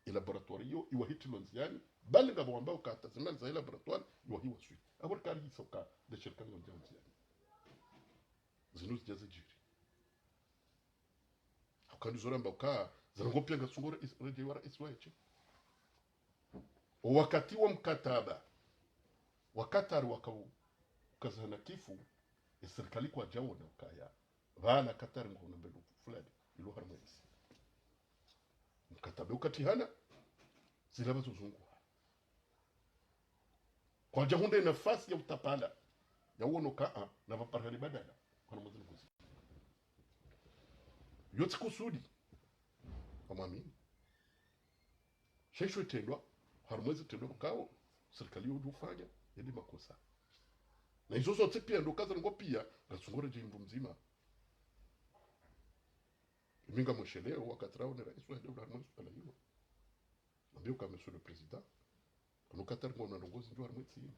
e laboratoire iyo, iwahitilwa ndziani, bali ngapvo wambao uka hata ze mali za e laboratoire, iwahiwa swi. Apvo rikari hisa uka, le shirika ngondja ndziani. Zinu zidja zidjiri. Hauka ndizo ramba uka, zana ngo pia ngasongo re-, redjewa raisi wa entsi. O wakati wa mkataba, wa Qatar waka u-, ukazana kifu, e sirikali kwadjaona ukaya. Pvana Qatar nguna mbelu fulani, ilo harimwa entsi. Mkataba ukatrihana, zilaba zozunguha. Kwadja hundre nafasi ya utapala, ya uono ka, ah, na pvapvara hali badala. Kwana mwezi nukuzi. Yo tsi kusudi. Kamwamini. Shesho itrendwa, harumwa ezi trendwa pvukao, sirikali yo udjo ufanya, yende makosa. Na izo zontsi pia ndo kaza ngo pia, ngasungore dje mndru mdzima. Imi ngamwesheleo, wakati raone raisi wa daula harumwa suala lilo. Nambe uka, Monsieur le Président, pvanu Qatar ngwao na ndrongoo zindji harumwa entsi inu.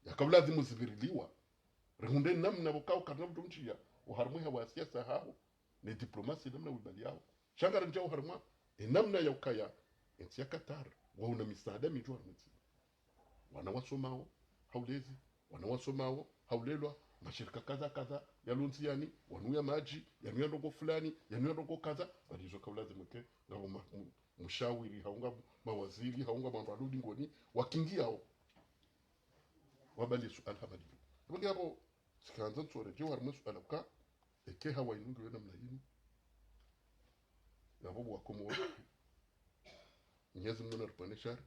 Yaka ulazimu zipviriliwa. Rihundre namna pvukao karina mndru ndjia, oharumwa ehawa ya siasa haho, ne diplomasi namna wibaliao. Sha ngarindjiao oharumwa, enamna ya ukaya, entsi ya Qatar, ngwaona misaada mindji oharumwa entsi. Wana wasomao, ha ulezi, wana wasomao, ha ulelwa, mashirika kadha kadha, yalo ndziani, yanu ya madji, yanu ya ndrongoo fulani, yanu ya ndrongoo kadha, bali izo ka ulazimu ke, ngapvo ma-, mu-, mshawiri, hau nga mawaziri, hau nga wandru walo dingoni, wakingiao. Wabali suala hama lilo. Pvo nge apvo, tsikandza ntsore, dje harumwa suala uka, eka ehawa inu ngiyo namna inu. Yapvo pvwakomori. Mwenyezi Mungu naripvwene shari,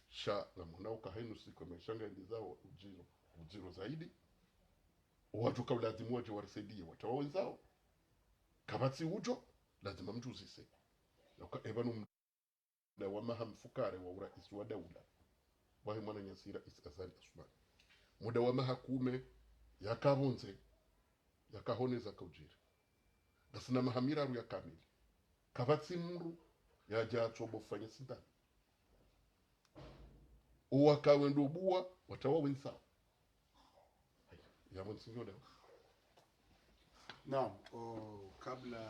sha ngamwonao uka hayinu siku emaesha ngayendezao udziro, udziro zaidi. Owadjo ka ulazimu wadje warisaidie, watawa wenzao. Kapvatsi udjo, lazima mdjuzise. Yaka epvanu muda wa maha mfukare wa uraisi wa daula, wahe mwananyasi raisi Azali Assoumani. Muda wa maha kume, yaka pvondze, yaka hone zaka udjiri. Ngasina maha miraru ya kamili. Kapvatsi mndru yadja atsobo fanya sindani. Owaka wendo ubuwa, watawa wenzao. Haya, ya mwensingi odeo. Naam, o, kabla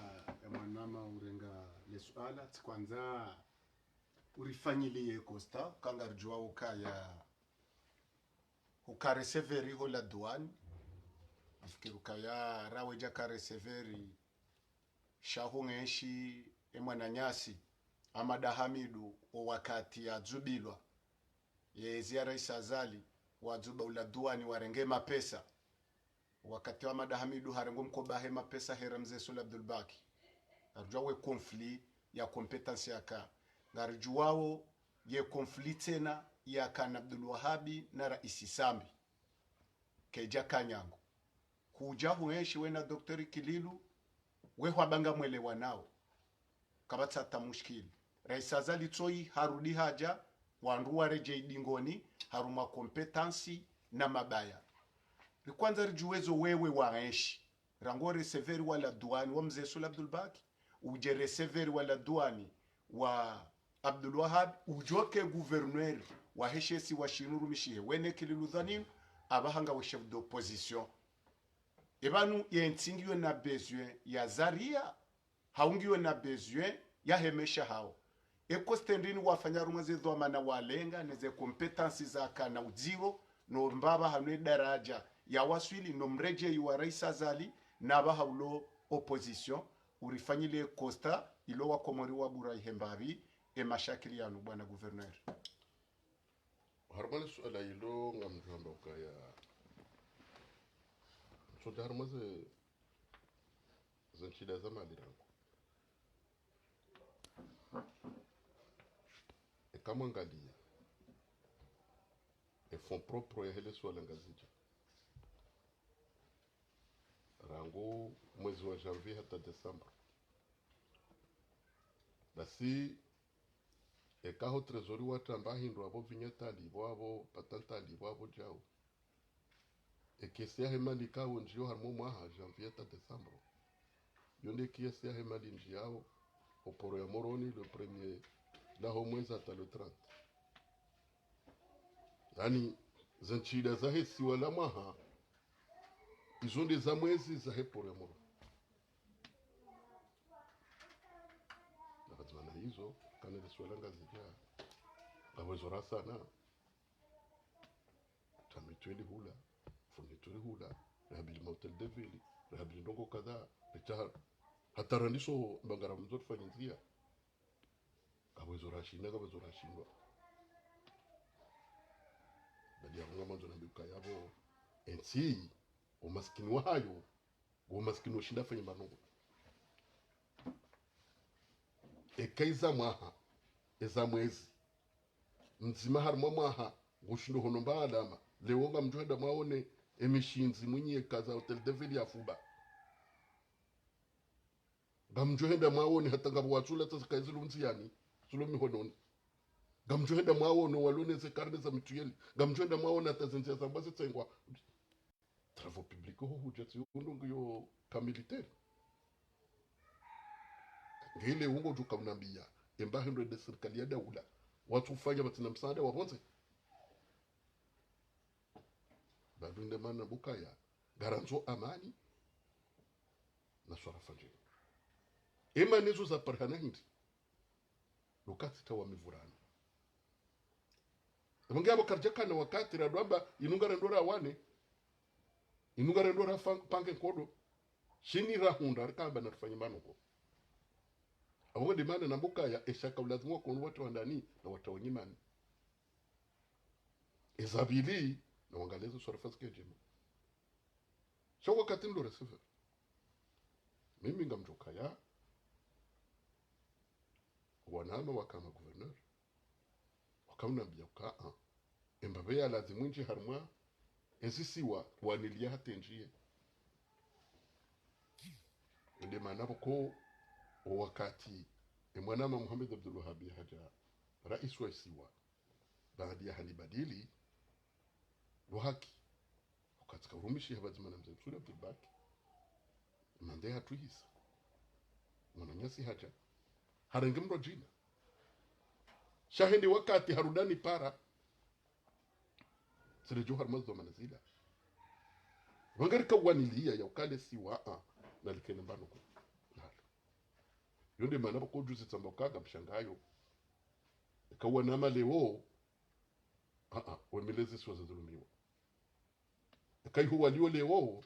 ya mwanama urenga le suala, tsikwandza urifanyiliye constat, ka ngaridjuao ukaya huka recevoir ho la douane, nafikiri ukaya rawe djaka recevoir sha hungeshi emwananyasi Amada Hamidu, o wakati yadzubilwa, ye ziara isa Azali, wadzuba ula douane warenge mapesa. Wakati wa Amada Hamidu harengo mkoba he mapesa hera mze Souli Abdoulbaki. Ngaridjuao ye conflit ya compétence yaka. Ngaridjuao ye conflit tsena yaka na Abdoul Wahabi na raisi Sambi. Kedja kanyangu. Kudja huenshi we na Docteur Ikililou, we hwabanga mwelewanao. Kapvatsi hata mushkili. Raisi Azali tsoyi harudi hadja, wandru waredjei dingoni, harumwa compétence na mabaya. Rikwandza ridjuwe zo wewe waenshi. Rangu recevoir wa la douane wa mze Souli Abdoulbaki, udje recevoir wa la douane wa Abdoul Wahab, udjoke gouverneur wahe she isiwa shinu rumishihe, we ne Ikililou dhwanimu, apvaha ngawe chef d'opposition. Epvanu yentsi ngiyo na besoin ya zaria, hau ngiyo na besoin ya hemesha hao. E constat ndrini wafanya harumwa ze dhwamana walenga, ne ze compétence zaka na udziro, no mbapva hanu e daraja ya waswili, no mredjeyi wa raisi Azali, na apvaha ulo opposition, urifanyiliye constat, ilo wakomori wabura ihe mbapvi, e mashakili yanu, bwana gouverneur. Harumwa le suala ilo ngamdjo hamba ukaya, sontsi harumwa ze, ze ntsida za mali rangu. Eka mwangalia e fonds propres yahe le isiwa la Ngazidja, rangu mwezi wa janvier hata décembre. Basi, eka ho trésor watramba hindru apvo vinyatali, pvo apvo patantali, pvo apvo djau. E caisse yahe mali ikao ndjiyo harumwa o mwaha, janvier hata décembre, yo nde caisse yahe mali ndjiyao ho poro ya Moroni le premier laho mwezi hata le trente. Yaani, ze ntsida zahe isiwa la mwaha, izo nde za mwezi zahe poro ya Moroni. Na pvadzima na izo, kana le isiwa la Ngazidja, ngapvo izo rasana. Trambi tweli hula, fourniture hula, rihabili mahôtel de ville, rihabili ndrongoo kadhaa, ritaha-, hata randiso mbangara mzo rifanye ndzia. Ngapvo izo rashindwa, ngapvo izo rashindwa. Badi yapvo ngamandzo nambe ukaya pvo, entsi, umasikini wahayo, ngo umasikini ushinda fanye manongo. Eka eza mwaha, eza mwezi mdzima harumwa mwaha, Ngushindo hono mba alama. Leo ngamdjo henda mwaone emishindzi mwinyi eka za Hôtel de Ville ya fuba. Ngamdjo henda mwaone hata ngapvo watsula tsa zikayi zilo ndziani, zilo mihononi. Ngamdjo henda mwaone walone ze karne za mituweli. Ngamdjo henda mwaone hata ze ndzia zamba zitsengwa. Travaux publics ho hudja tsi undru ngiyo ka militaire. Ngele ungo djuka unambia, emba hindru ende sirikali ya daula, watsufanya pvatsina msaada wa pvondze. Bado nde mana bukaya, ngarandzo amani, na swarafa ndjema. Ema nezo za parihana hindri, lukati tawa mivurano. Emange abo karidjakana wakati radwamba inu ngarendo rawane, inu ngarendo rafa-, pange nkodo. Shini rahundra rikamba na rifanye manoko. Abo nde mana nambukaya eshaka ulazimu wakonu watu wandani na watu wanyimani. Ezabili na wangaleze swarafa zike ndjema. Sha wakati ndo recevoir. Mimi ngamdjokaya. Wanama waka ma gouverneur. Wakaunambia uka, ah. Embapve ya lazimu ndji harumwa ezisiwa waniliya hata ndjiye. Nde mana pvoko o wakati emwanama Mohamed Abdul Wahab hadja rais wa isiwa. Baada ya hanibadili, lwa haki. Wakati kaurumishi hapvadzima na mze Msuli Abdul Baki. Mande hatru hisa. Mwananyasi hadja. Harenge mdru djina. Sha hende wakati harudani para. Zile djo harumwa zo mana zila. Wangari kawaniliya ya ukale siwa, ah, na likene mbano ko. Nalo. Yo nde mana pvoko juzi tsamba uka ngamshangayo. Eka wanama leo, ah, ah, wemile zisiwa zadhulumiwa. Eka iho walio leo,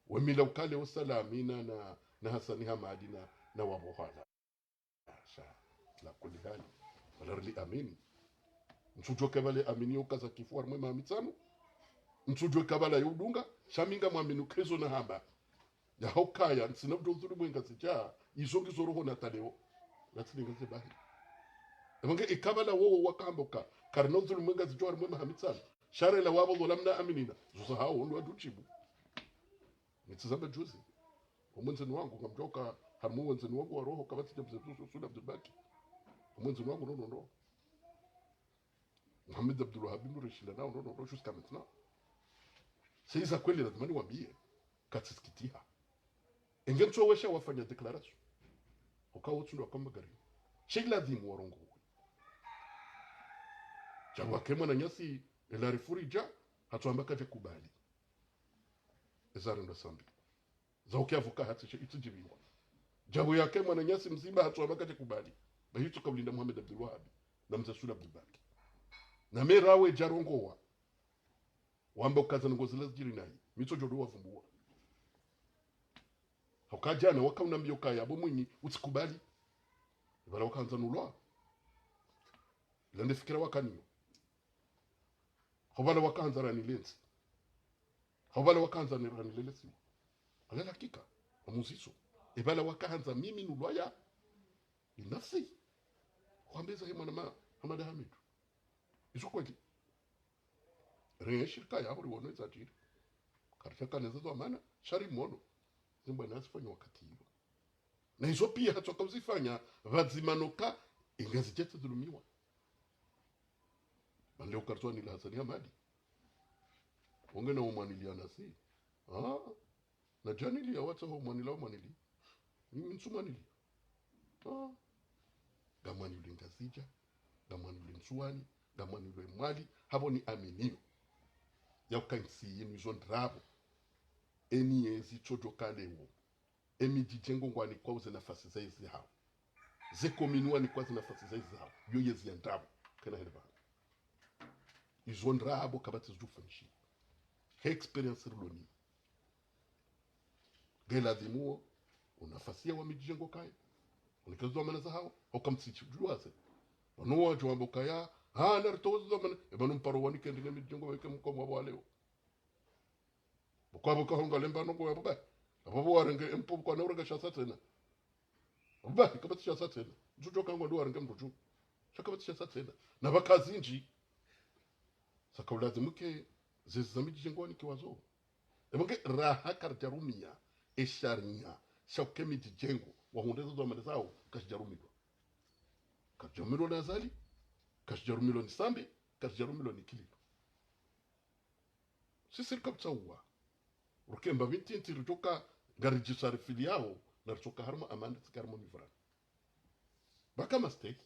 wemila uka leo Salamina na, na Hasani Hamadi na, na wapvo hala. Sha, la kuli hali. Wala rili amini. Ntsudjo kabala amini yo kaza kifu harumwa maha mitsanu. Ntsudjo kabala yo udunga. Sha mi ngamwamini ukezo na hamba. Ya hukaya, ntsina udjo udhulumu Ngazidja, izo ngizo roho na taleo. Ngatsi ni Ngazidja bahi. Emange ikabala wowo wakamba uka, karina udhulumu Ngazidja harumwa maha mitsanu. Sha rela wapvo dhola mna aminina. Zuza hao, ndo wadjujibu. Nitsizamba juzi. Omwenzeni wangu, ngamdjoka, harumwa omwenzeni wangu wa roho, kapvatsi dja mze Msuli Abdul Baki. Omwenzeni wangu, no, no, no. Mohamed Abdul Wahab mdru rishila nao, no, no, no, jusqu'à maintenant. Seiza kweli lazima niwambie, katsisikitiha. Enge ntso wesha wafanya déclaration. Uka wotsu ndo wakamba gari. Sha ilazimu warongowe. Djabu wake mwananyasi, ela rifurija, hatsuamba kadja kubali. Eza rendo sambi. Za uke avocat hatsi she itsi djibiwa. Djabu yake mwananyasi mzima hatsuamba kadja kubali. Bahi tsu kaulinda Mohamed Abdul Wahab. Na mze Sula Abdul Baki. Na mera we djarongowa. Wamba ukaza nongo zila zidjiri nayi. Mi tsodjo ndo wavumbua. Hauka djana wakaunambia ukaya abo mwinyi utsikubali. Ibala wakahandza nulwa. Ila nde fikira wakaniyo. Hobala wakahandza ranilenzi. Hobala wakahandza ni ranilelesiwa. Ala hakika. Amuziso. Ibala wakahandza mimi nulwaya. Linafsi. Hwambeza he mwana ma, Hamada Hamidu. Izo kweli. Renye shirika ya hori wono iza djiri. Karitsa kaneza zo amana, sha ri mono. Zimbwa nazifanya wakati iyo. Na izo pia hatsoka uzifanya, pvadzima noka, Ngazidja tsidhulumiwa. Mande ukaritsa nila Hasani Hamadi. Wonge na umwaniliya nasi. Ah, na djaniliya watsa ho mwanila umwanili. Mimi ntsu mwanili. Ah. Ngamwanilwe Ngazidja, ngamwanilwe Ndzuwani, ngamwanilwe Mwali, hapvo ni aminiyo. Ya uka ntsi yinu izo ndrabo. Eni yezi tsodjo kalewo. Emidji djengo ngwanikwa uze nafasi za ezi hao. Ze komini wanikwa ze nafasi za ezi hao. Yo yezi ya ndrabo. Kena hele pvanu. Izo ndrabo kapvatsi zidjufanyishiha. He expérience riloni. Nge lazimu wo, unafasi ya wa midji djengo kaye. Unikezo amana za hao, hoka mtsi djuwaze. Wanu wadjo wamba ukaya, ha, naritozo amana, epvanu mparo wanike ndine midji djengo weke mkomo wapvo waleo. Bukwa bukwa honga lemba nongo ya buba. Apvo pvo warenge empo bukwa na urenge shasa tsena. Buba, kapvatsi shasa tsena. Ntsudjo kangwa ndo warenge mdru dju. Sha kapvatsi shasa tsena. Na pvaka zindji. Saka ulazimu ke zezi za midji djengo wanikiwa zo. Epvo nge raha karidjarumia esharia sha uke midji djengo wahundre zo dhwamana zawo, kashidjarumilwa. Kashidjarumilwa ni Azali, kashidjarumilwa ni Sambi, kashidjarumilwa ni Ikililou. Sisi rika pvutsa uwa. Rukemba mintiti ritsoka ngaridjiswarifiliyao, na ritsoka harumwa amani, tsika harumwa mivurano. Baka mastehi.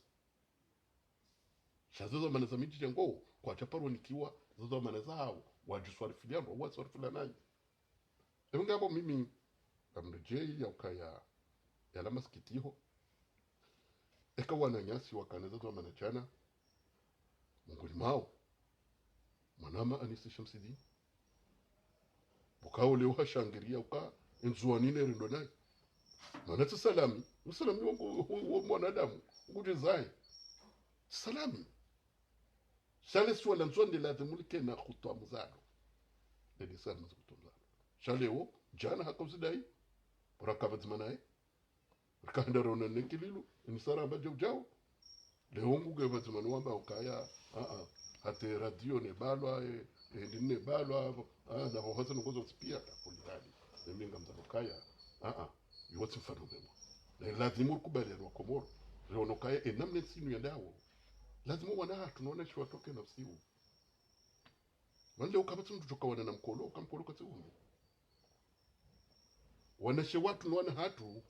Sha zo dhwamana za midji djengo, kwadja paro nikiwa zo dhwamana zawo, wadjiswarifilia ndo waswarifila nayi. Epvo ngapvo mimi, ngamredjeyi ya ukaya, yala masikitiho. Eka wananyasi wakana zo dhwamana djana, mongoni mwawo mwanama Anisi Shamsidini. Pvo kawo leo hashangiria uka Ndzuwani ne rendo nayi. Mana tsi salami, usalami wo, wo, wo mwanadamu, ukudjizaye. Tsi salami. Sha le suala Ndzuwani ladhimu like na khutwa mzalo. Lele salama za khutwa mzalo. Sha leo, djana haka uzidayi, pvo raka pvadzima naye. Rika henda rona ne Ikililou, ini sara amba djau djau. Leo ngu nge pvadzima ni wamba ukaya, a, a, hata e radio ne balwa, e, e, ndini ne balwa, a, na pvo hasa nongozo tsipia, ta kulidali. Ne mi ngamzano ukaya, a, a, iwo tsi mfano mwema. Na ladhimu rikubali ya Wakomoro. Riono ukaya, e, namna entsi inu yendawo. Ladhimu wana hatru, nona shiwa toke na usiu. Mana leo kapvatsi mndru djoka wana na mkolo, uka mkolo katsi unu. Wanashe watru no wana hatru,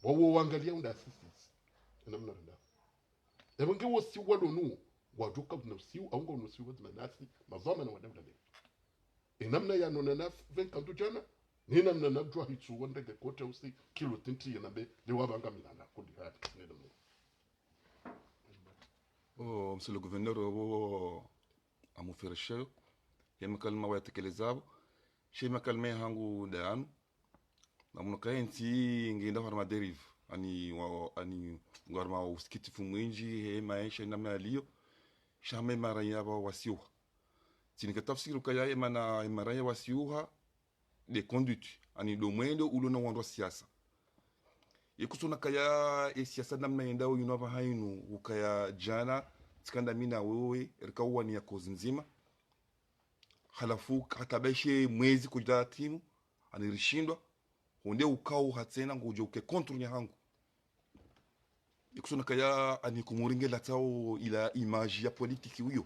wawo wangalia unda asisisi. Ena mna renda. Epvo nge wo usiu walo nu, wadjoka na usiu, au nga unu usiu pvadzima nasi, madhwamana wa daula leo. Ena mna ya nona na vingt ans djana, nena mna na djwa hitsu wandege kote usi, kilo tinti yena be, leo wapvanga milana, kundi hati, nena mna. O, monsieur le gouverneur, o, amuferesheyo, ye makalima wayatekelezapvo, she makalima yahangu ndayanu, na mno kaye ntsi ngiyenda harumwa dérive, ani wa, ani ngwa harumwa usikitifu mwindji, he maesha namna yaliyo, sha hama emaraya pvo wasiuha. Tsini katafsiri ukaya emana emaraya wasiuha, de conduite, ani do mwendo ulo na wandru wa siasa. Ye kutsona kaya e siasa namna yendao yinu apvaha yinu, ukaya djana, tsikanda mi na wewe, rika uwaniya kozi ndzima. Halafu, hata baishe mwezi kudja timu, ani rishindwa, honde ukao hatsena ngodjo uke contre nyahangu. Ikusona kaya ani Komori nge latsao ila image ya politiki uyo.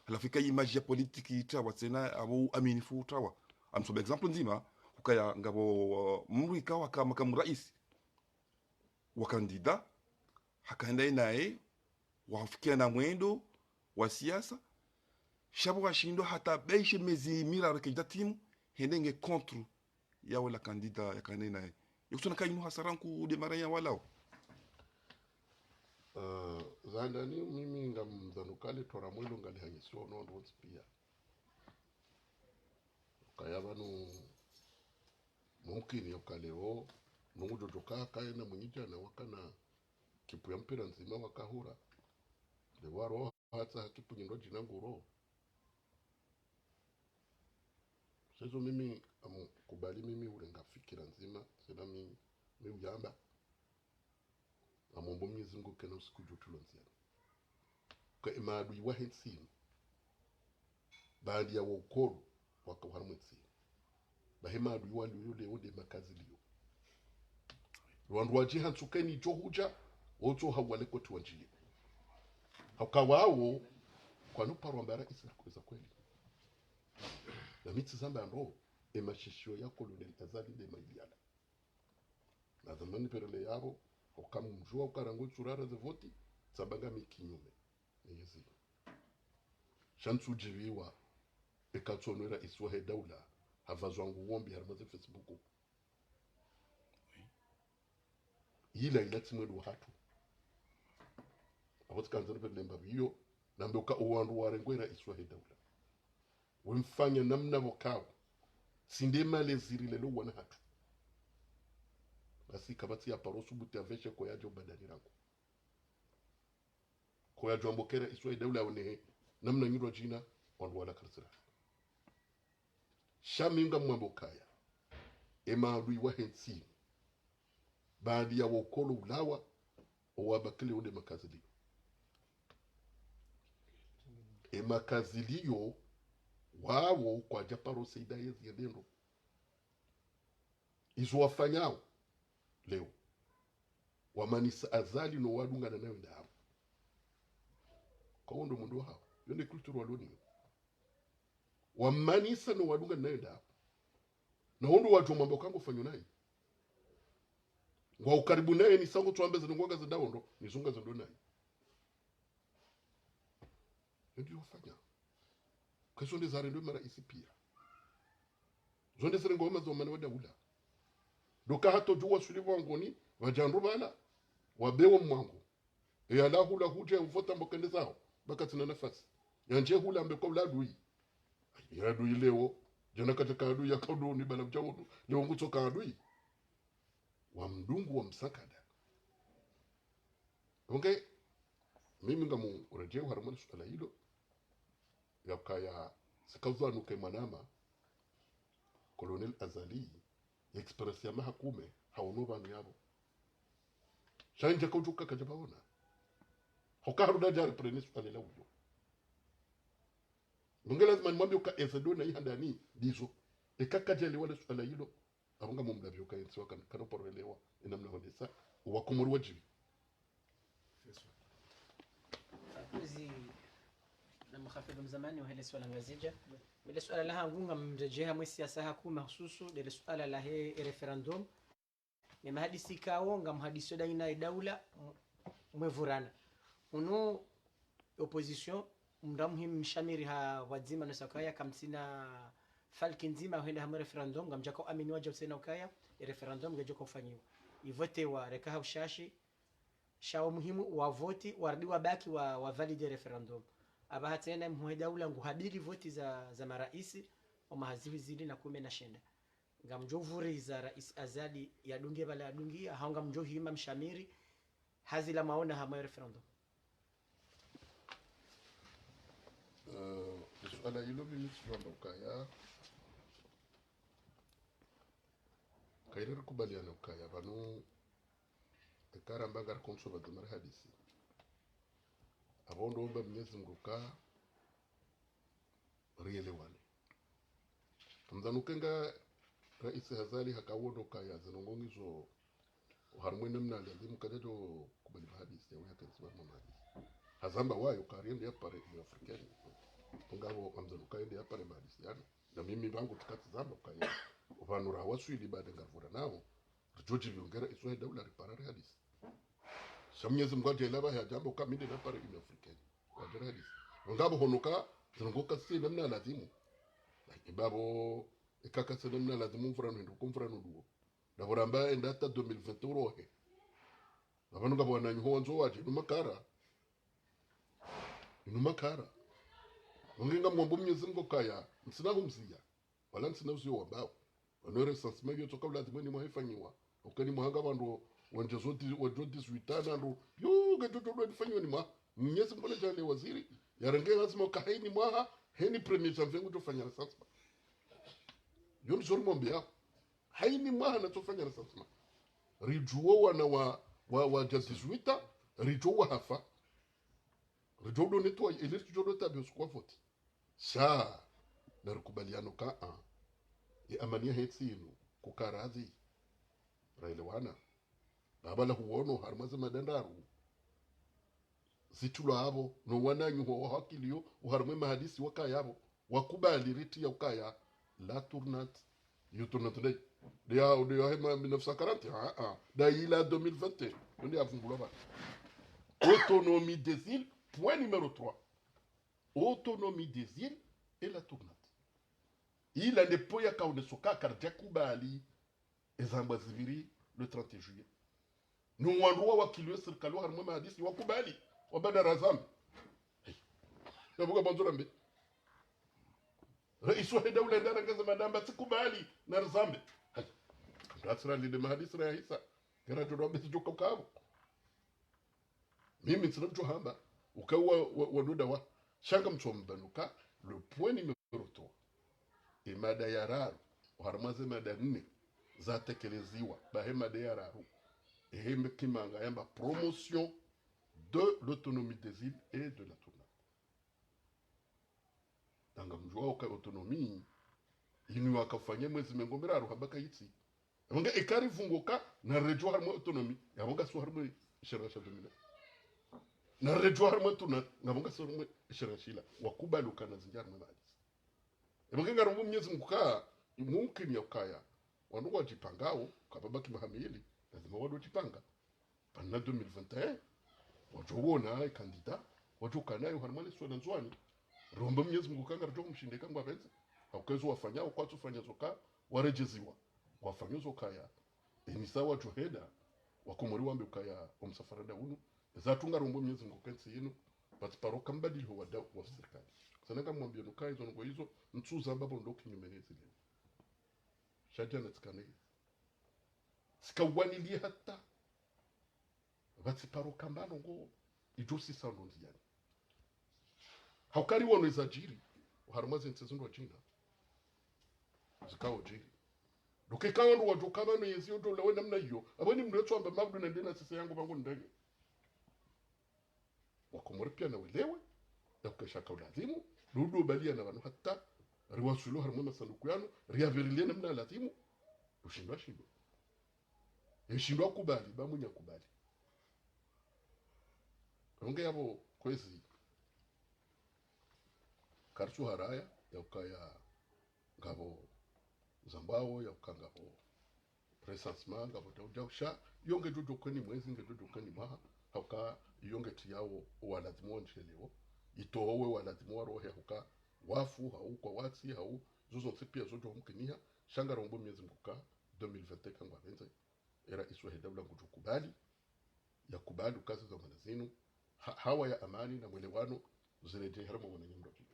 Halafu ika image ya politiki itrawa tsena apvo uaminifu utrawa. Amsoba exemple ndzima, ukaya ngapvo, uh, mndru ikawa ka makamu raisi wa kandida, hakaenda naye, wafikia na mwendo wa siasa, sha pvo washindwa hata baishe mezi miraru kayidja timu, hende nge contre ya wola kandida yakaenda naye. Ikusona ka inu hasara nkuu de maraya walao. Eh, za handani mimi ngamzano ukaya le tora mwendo ngalihanyisiwa no wandru wontsi pia. Ukaya pvanu mumkini ukaya leo, nungu djodjo ka kaye na mwinyi djana wakana kipu ya mpira ndzima wakahura. Leo waro hatsaha kipu nyindo djina nguro. Sezo mimi, amkubali mimi urenga fikira ndzima, tsena mi, mi uyamba. Amombo Mwenyezi Mungu kena usiku djo tulo ndziani. Ka emaadui wahe ntsi inu. Baanda ya wo ukolo, waka harumwa entsi inu. Bahi maadui waliyo leo de makazi liyo. Wandru wadji hantsu keni djo hudja, wotso hawale koti wandjili. Hauka wawo, kwanu paro wamba raisi la kweza kweli. Na mi tsi zamba ndo, emashishiyo ya Colonel Azali de mailiana. Na zamani perele yaro, hauka mdjuwa ukaya ngo tsurara ze voti, tsamba ngami kinyume. Ni hizi. Sha ntsu djiviwa, eka tsono raisi wahe daula, hapvazwa nguo mbi harumwa ze Facebook. Ila, ila tsi mwendo wahatru. Apvo tsikandza nipve lemba pviyo, nambe uka owandru warengwe raisi wahe daula. Wemfanya namna pvo kawo. Tsi nde malezi rilelwa wana hatru. Basi kapvatsi ya paro subuti ya veshe ko yadjo badali rangu. Ko yadjo ambo ke raisi wahe daula yaonehe namna nyirwa djina, wandru wala karisira. Sha mi ngamwambo ukaya, emaadui wahe ntsi inu, baanda ya wo ukolo ulawa, owabakile unde makazi liyo. Emakaziliyo wawo kwadja paro saidia yezi yendendo. Izo wafanyao leo, wamanisa Azali no wadungana nayo ndapvo. Kawondo mwendo hawo, yo nde culture walo nayo. Wamanisa no wadungana nayo ndapvo. Na wondo wadjo mwamba uka ngo fanyo nayi. Ngwa ukaribu naye ni sango tsuambe zinu ngwa ngazi ndawondo, ni zunga zendo nayi. Yo ndiyo wafanya. Kwezo nde zarendo maraisi pia. Zo nde zirengo wema zo mane wa daula. Ndo ka hata udjuwa swili pvwangoni, pvadjandru pvala, wabewo mwango. Eya la hula hudja uvota mbo kende zaho, ba katsina nafasi. Yandje hula ambe kwa ula adui. Ya adui leo, djana kadjaka adui ya kauduni bala udja udu, leo ngutsoka adui. Wa mdungu wa msakada. Onge, mimi ngamuredjeo harimwa le suala lilo, yakaya sikauzwa nuke mwanama, Colonel Azali, ye expérience ya maha kume, hawono pvanu yapvo. Sha ndje kaudjuka kadja pvawona. Hoka harudi dja reprendre suala la uyo. Munge lazima nimwambe uka eze ndo na ihandani ndizo. Eka kadja lewa le suala lilo. Apvo ngamumlapvi uka entsi wa kan-, kano paro elewa enamna hondesa Wakomori wadjivi. Fakuzi na muhafidhu mzamani wa hele suala Ngazidja. Mele suala lahangu ngamredjeha mwe siasa haku mahususu, ndele suala lahe e référendum. Ne mahadisi kawo, ngamhadisi yo daina e daula, m-, mwevurana. Unu opposition, mndru muhimu mshamiri ha pvwadzima no sakaya kamtsina falki ndzima hwenda hamwe référendum, ngamdjaka uamini wadja utsena ukaya, e référendum ngedjo ka ufanyiwa. Ivotewa, reka ha ushashi, sha wo muhimu, wavoti, warudi wabaki wa, wavalide référendum. Apvaha tsena mhuu he daula nguhabili voti za, za maraisi, o maha zihwi zili na kume na shenda. Ngamdjo vuriza raisi Azali yadunge pvala yadungiya, hau ngamdjo hima mshamiri, ha zila mwaona hamwe référendum. Eh, le suala lilo mimi tsidjwamba ukaya, kayiri rikubaliana ukaya, pvanu, eka ramba ngarikonso pvadzima rihadisi. Apvo ndo omba Mwenyezi Mungu uka, rielewane. Kamdhwani uka nga raisi Azali hakawono ukaya zinu ngo ngizo oharumwa enamna lazimu kadjadjo kubali mahadisi ya uya kensi wa mahadisi. Hazamba wayo kari yende yapare Union Africaine. Ngapvo kamdhwani uka yende yapare mahadisi yanu. Na mimi pvangu tsikatsi zamba ukaya. Opvanu rawaswili baada ngarivura nawo. Ridjodjiviongera iso he daula ripara rihadisi. Sha Mwenyezi Mungu adjela pvahe adjamba uka mi nde napare Union Africaine. Wadjera hadisi. Ngapvo hono ka, zinu ngo kasi namna lazimu. Lakini pvapvo, eka kasi namna lazimu mvurano hindru ko mvurano duwo. Ndapvo ramba enda hata deux mille vingt urohe. Pvapvanu ngapvo wananyaho wandzo wadje, inu makara. Inu makara. Nonge ngamwambo Mwenyezi Mungu ukaya, ntsina humziya. Wala ntsina uziyo wambao. Pvanu e recensement yo tsoka ulazimu eni mwaha ifanyiwa. Uka eni mwaha nga pvandru wandje zo di-, wandjo dix-huit ans na ndo. Yo, ngedjo djo dwa ifanyiwa eni mwaha. Mwenyezi Mungu nadjaanlie waziri. Yarenge lazima uka heni mwaha, heni premier janvier ngudjo fanya recensement. Yo ndizo rimwambiao. Haini mwaha natsofanya recensement. Ridjuwo wana wa, wa, wadja dix-huit ans, ridjuwo wahafa. Ridjo udo nettoyer, ili ridjo udo tabia usiku wa voti. Sha, narikubaliano ka, ah. Ye amani yahe ntsi inu, kukaradhi. Raelewana. Pvapvala huwono, harumwa ze mada ndraru. Zitulwa apvo, no wananyaho wahakiliyo, oharumwa e mahadisi wakaya apvo. Wakubali riti ya ukaya, la tournante. Yo tournante nde, nde ya, nde ya hema mille neuf cent quarante, ah, ah. Nda ila deux mille vingt et un. Nde ya vumbulwa pvanu. Autonomie des îles, point numéro trois. Autonomie des îles et la tournante. Ila nde point yakaoneso ka karidja kubali ezambwa zipviri le trente juillet. No wandru wawakiliyo sirikali oharumwa e mahadisi wakubali, wamba narazambe. Hey. Yapvo kapvandzo rambe. Raisi wahe daula nda rangeze madamba tsikubali, narizambe. Hey. Ndratsira linde mahadisi rayahisa. Ngera djo rambe tsidjoka ukapvo. Mimi ntsina mtsohamba, uka wa, wa, wa duda wa. Sha ngamtsoamba nuka, le point numéro trois. E mada ya raru, oharumwa ze mada nne, zatekeleziwa, pvahe mada ya raru. Ehe mbe kimanga yamba promotion de l'autonomie des îles et de la tournante. wadjuwa uka autonomie inu wakafanya mwezi mengo miraru hamba kayitsi. Yapvo nge eka rivunguka, naredjuwa harimwa autonomie, yapvo ngasi harimwa isharia sha deux mille. Naredjuwa harimwa tournante, ngapvo ngasi harimwa isharia shila. Wakubali uka na zinja harimwa mahalisi. Yapvo nge ngarombo Mnyezi Mngu ka, imumkini ya ukaya wandru wadjipangao, kapvabaki maha mili, lazima wandru wadjipanga. Pvanu deux mille vingt et un, wadjo wona ye candidat, wadjo kana yo harimwa le suala Ndzuwani. Romba Mnyezi Mngu ka ngaridjo mshinda eka ngwapvendze. Hauka ezo wafanyao, kwatsu fanya zo ka, waredjeziwa. Wafanya zo kaya. Enisa wadjo henda, wakomori wambe ukaya, omsafara nda unu. Eza tu ngarombo Mnyezi Mngu ka entsi inu, pvatsiparo ka mbadiliho wa daula wa sirikali. Tsena ngamwambia nuka izo ndrongoo izo, ntsu zamba pvo ndo kinyume ne zile. Sha djana tsikane. Tsikawanilia hata. Pvatsiparo ka mbano ngo, idjo sisa ndo ndziani. Hauka riwono ezadjiri, oharumwa zentsi zindru wadjina. Zikao djiri. Ndo eka wandru wadjo ka pvanu yezi yo dola we namna iyo. Apvo ni mndru etsu amba mabdu na ndena sise yangu pvangu ndenge. Wakomori pia na welewe, ya uka sha ka ulazimu, ndo udo balia na pvanu hata, riwaswili harimwa masanduku yanu, riavirilie namna lazimu, ushindwa shindwa. Eshindwa kubali, ba mwenye kubali. Ronge yapvo kwezi, karitsu haraya, ya ukaya ngapvo zambwao, ya uka ngapvo recensement, ngapvo djau djau sha, iyo ngedjo djo keni mwezi, ngedjo djo keni mwaha, hauka iyo ngetriyao walazimu wandjelewo, itowe walazimu warohe hauka wafu, hau kwawatsi, hau, zo zontsi pia zo djo mkiniha, sha ngarombo Mnyezi Mngu ka, deux mille vingt et un ka ngwapvendze, era iswa he daula ngudjo kubali, ya kubali uka ze zamana zinu, ha, hawa ya amani na mwelewano, ziredjei harimwa wananyambo pia.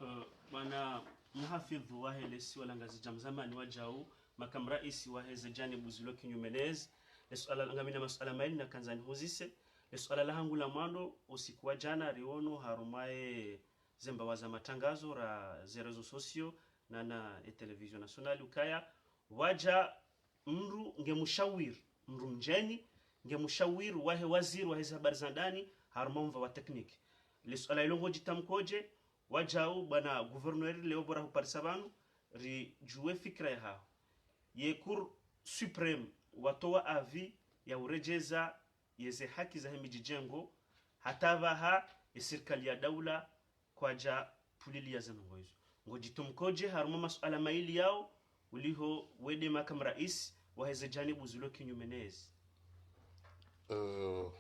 Eh, bwana muhafidhu wahe le siwa la Ngazidja mzamani wadjau, makamu raisi wahe ze janibu zilo kinyume nezi, le suala, ngamina masuala mayili nakandza nihuzise, le suala lahangu la mwando, usiku wa djana, riwono, harumwa ye zembawa za matangazo, ra ze réseaux sociaux, na, na e télévision nationale, ukaya, wadja mndru nge mushawiri, mndru mdjeni, nge mushawiri wahe waziri wahe ze habari za ndani, harumwa mva wa tekniki. Le suala ilo ngodjitamkodje, wadjau bwana gouverneur leo bora huparisa pvanu, ridjuwe fikira yahaho. Ye Cour suprême watowa avis ya uredjeza yeze haki zahe midjidjengo, hata pvaha ye sirikali ya daula kwadja pvulilia ze ndrongoo izo. Ngodjitamkodje harumwa masuala mayili yao, uliho wende makamu raisi wahe ze janibu zilo kinyume nezi. Eh,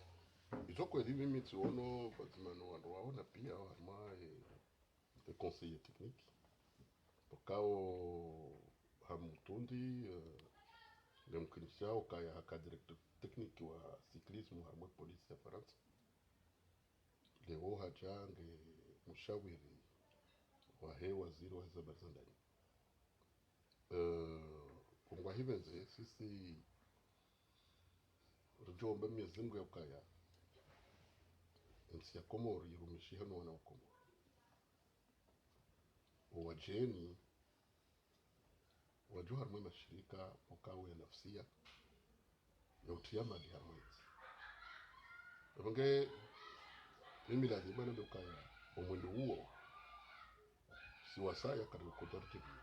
izo kweli mimi tsiwono pvadzima no wandru waona pia harumwa, eh, le conseiller technique. Pokao Hamutundji, eh, nge mkinisha ukaya haka directeur technique wa cyclisme harumwa police ya Farantsa. Leo hadja nge mushawiri wahe waziri wahe ze habari za ndani. Eh, ko ngwahipvendze, sisi ridjomba Mnyezi Mngu ya ukaya entsi ya Komori irumishihe no wana wa Komori. Owadjeni wadjo harumwa mashirika pokao ya nafsia ya utriya mali harumwa entsi. Apvo nge mimi lazima nambe ukaya omwendo uwo si wasaya katika kudjadjiliwa.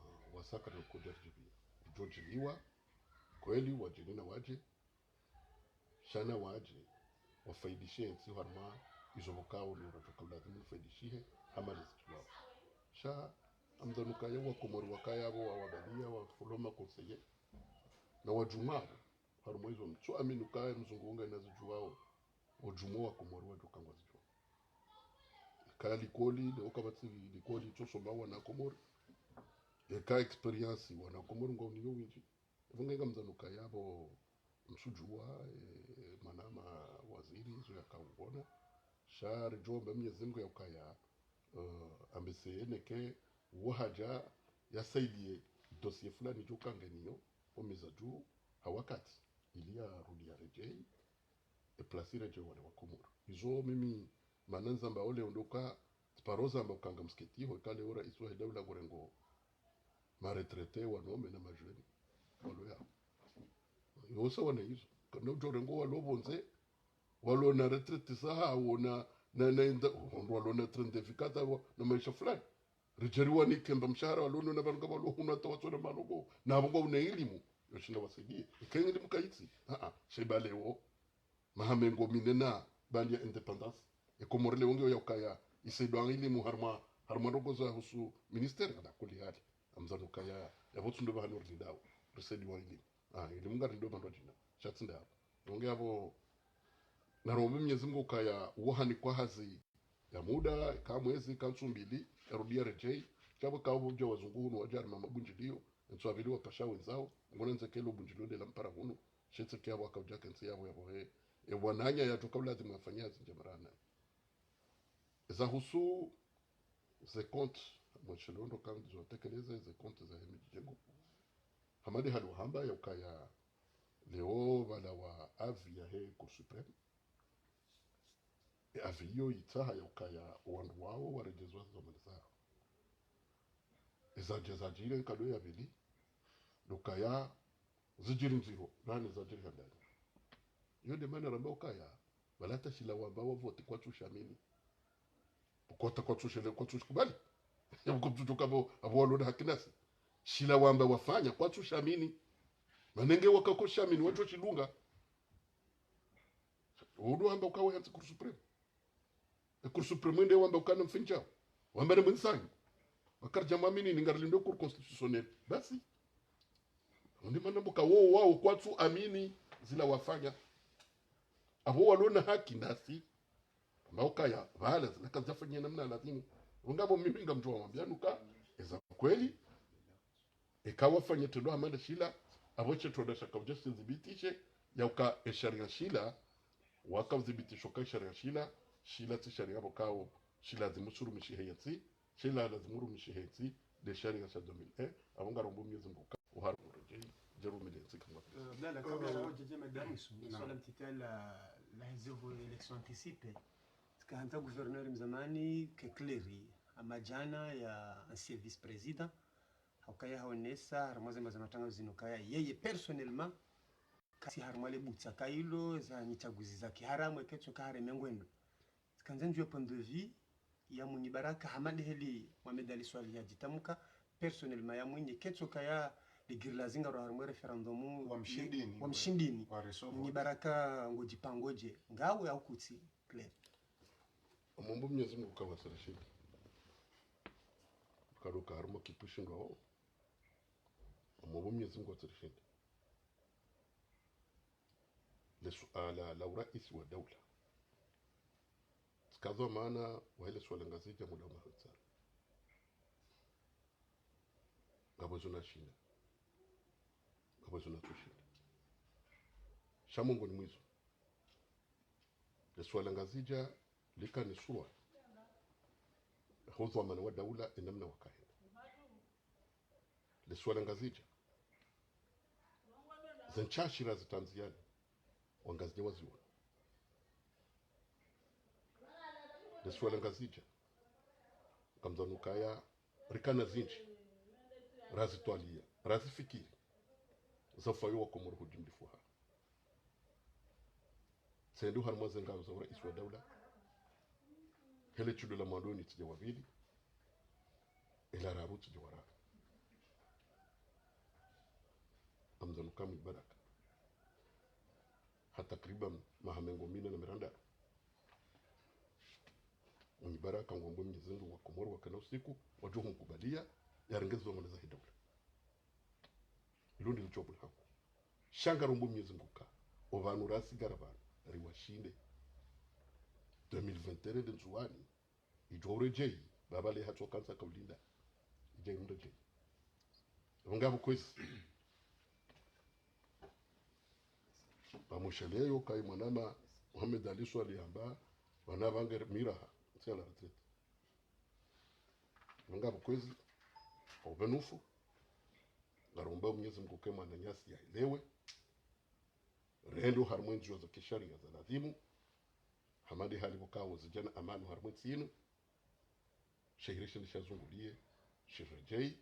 Ah, wasaya katika kudjadjiliwa. Idjodjiliwa kweli, wadjeni na wadje, sha na wadje wafaidishe entsi harumwa izo pokao ni urachoka ulazimu nifaidishihe, hama lezi kiwao. Sha ngamdhwanu ukaya wakomori wakaya pvo wawabalia, wafulo ma conseiller, na wadjumwa pvo harumwa izo, mtsu amini ukaya mzungu unga ina zidjuwao, wadjumwa wakomori wadjoka ngwazidjuwa. Eka likoli, leo kapvatsi likoli itso soma wana Komori. Eka expérience wana Komori ngwauniyo windji. Apvo nge ngamdhwanu ukaya pvo msudjuwa, eh, mwanama waziri, izo yaka uona. Sha ridjomba Mnyezi Mngu ya ukaya, eh, ambese yeneke, wo hadja yasaidie dossier fulani djo kangeniyo, omiza dju ha wakati, ili yarudi yaredjei, e place iredjei wana wa Komori. Izo mimi mana nizamba ole ondoka, tsiparo zamba ukanga msikiti, ho eka leo raisi wahe daula ngurengo ma retraité wanaume na madjeni. Walo ya. Yose wana izo. Kana udjorengo walo pvondze, walo na retraité zahawo na, Na, na inda, hondro walo na train de vie kadha wa, na maesha fulani. Ridjeri wanike mba mshahara walo no na pvanu ngapvalo hunu hata watsona malongo. Na pvo ngwauna ilimu. Yo shinda wasaidie. Ika ilimu kayitsi. Ah, ah. Shaiba leo. Maha mengo mine na baanda ya indépendance. E Komori leo ngiyo ya ukaya. Isaidwa ilimu harumwa, harumwa ndrongoo za husu ministère. Ala kulli hali. Ngamzani ukaya. Yapvo tsi ndo pvahanu rilindao. Risaidiwa ilimu. Ah, ilimu ngarilindo pvandru wadjina. Sha tsi nda yapvo. Nonge yapvo. Narombe Mwenyezi Mungu ukaya, wohanikwa hazi ya muda, ika mwezi, ika ntsu mbili, yarudi yaredjei. Sha pvo ika pvo dja wazungu hunu wadja harumwa mabundjiliyo, ntsu mbili wapasha wendzao, ngona ndzekelo bundjiliyo ndela mpara hunu, sha tsi eka yapvo wakaudja kentsi yapvo yapvo he. E wananya yatsoka ulazimu wafanye hazi ndjema rana. Eza husu ze compte, mwa shilo ndo kandzo tekeleze ze compte zahe midji djengo. Hamadi hali wahamba ya ukaya leo pvala wa avis yahe Cour suprême. E avis iyo itsaha ya ukaya wandru wao waredjezwa ze dhwamana zao. Ezadja zadjiri nkado ya pvili, ndo ukaya zidjiri ndziro, nane zadjiri handani. Iyo nde mana ramba ukaya, pvala hata shila wamba wavoti kwatsu shamini. Kota kwatsu shele, kwatsu shikubali. Yapvo kutsu tsoka pvo, apvo walo na haki nasi. Shila wamba wafanya, kwatsu shamini. Mana nge waka ko shamini, watso shidunga. Udu wamba ukawe hantsi Cour suprême. E Cour suprême nde wamba ukana mfinjao. Wamba ne mwensanyu. Wakaridja mwamini ni ngarilindo Cour constitutionnelle. Basi. Nde mana mbuka wo wao kwatsu amini zila wafanya. Apvo walo na haki nasi. Amba ukaya, pvala, zila kazafanya namna lazimu. Ngapvo mimi ngamdjo wamwambia nuka, eza kweli, eka wafanya trendo hama nda shila, apvo she trendo shaka udja shithibitishe, ya uka e sharia shila, waka uthibitisho ka e sharia shila, shila tsi sharia pvo kao, shila zimusurumishihe yatsi, shila lazimu rumishihe ntsi, nde sharia sha deux mille un, apvo ngarombo Mwenyezi Mungu ka, uhara murejei, djeru mile ntsi kamwa. Eh, Abdallah, kabla ya udjedje madame, swala mtiti la, la hizo élection anticipée. Tsika hantsa gouverneur mzamani, ke Cléry, ama djana ya ancien vice-président, haukaya haonesa, harumwa ze maza matangazo zinu kaya, yeye personnellement, katsi harumwa le butsa kailo, za nyitsaguzi za kiharamu, eketso kahare mengwendo. Tsikandza ndjuwe point de vue ya Mwinyi Baraka, hama nde heli Mohamed Ali Soilihi yadjitamuka, personnellement ya Mwinyi, ketso kaya ligiri la zingaro harumwa référendum wa mshindini, wa mshindini. Wa reso Mwinyi vote. Baraka ngodjipangodje, ngawe au kutsi, Cléry. Omombo Mwenyezi Mungu kawa sirishindi. Karuka harumwa kipushindo. Omombo Mwenyezi Mungu sirishindi. Le suala la urais wa daula. Tsika dhwamana wahe le suala Ngazidja muda wa maha ntsanu. Ngapvo zo nashinda. Ngapvo zo natsushinda. Sha mongoni mwa izo. Le suala Ngazidja lika ni suala. Ho dhwamana wa daula enamna wakahenda. Le suala Ngazidja. Ze ntsashi razitandziani. Wangazidja waziona. Le suala Ngazidja. Ngamdhwanu kaya rikana zindji. Razitwalia. Razifikiri. Zafayo wa Komoro hujimlifu ha. Tsendu harumwa ze ngao za urais wa daula. Hele shindo la mwandoni tsidja wa pvili. Ela raru tsidja wa raru. Ngamdhwanu ka Mwinyi Baraka. Ha takriban maha mengo mine na mirandaru. Mwinyi Baraka ngombo Mwenyezi Mungu wa Komoro wakana usiku, wadjo humkubalia, yarenge ze dhwamana zahe daula. Ilo ndilo djawabu lahangu. Sha ngarombo Mwenyezi Mungu ka, opvanu rasigara pvanu, riwashinde. Deux mille vingt et un nde Ndzuwani, idjo uredjei, baba le hatso kantsa kaulinda. Idje imredjei. Ngapvo kwezi. Pvamwesha leyo kayi mwanama Mohamed Ali Soilihi hamba, wana pvange miraha, ntsi à la retraite. Ngapvo kwezi, ha upvenufu, ngaromba Mwenyezi Mungu ke mwananyasi yaelewe, rendo harumwa ndziya za kisharia za lazimu, hama nde hali pvo kawo zidjana amani harumwa ntsi inu, shahiri shinu shazungulie, shiredjei,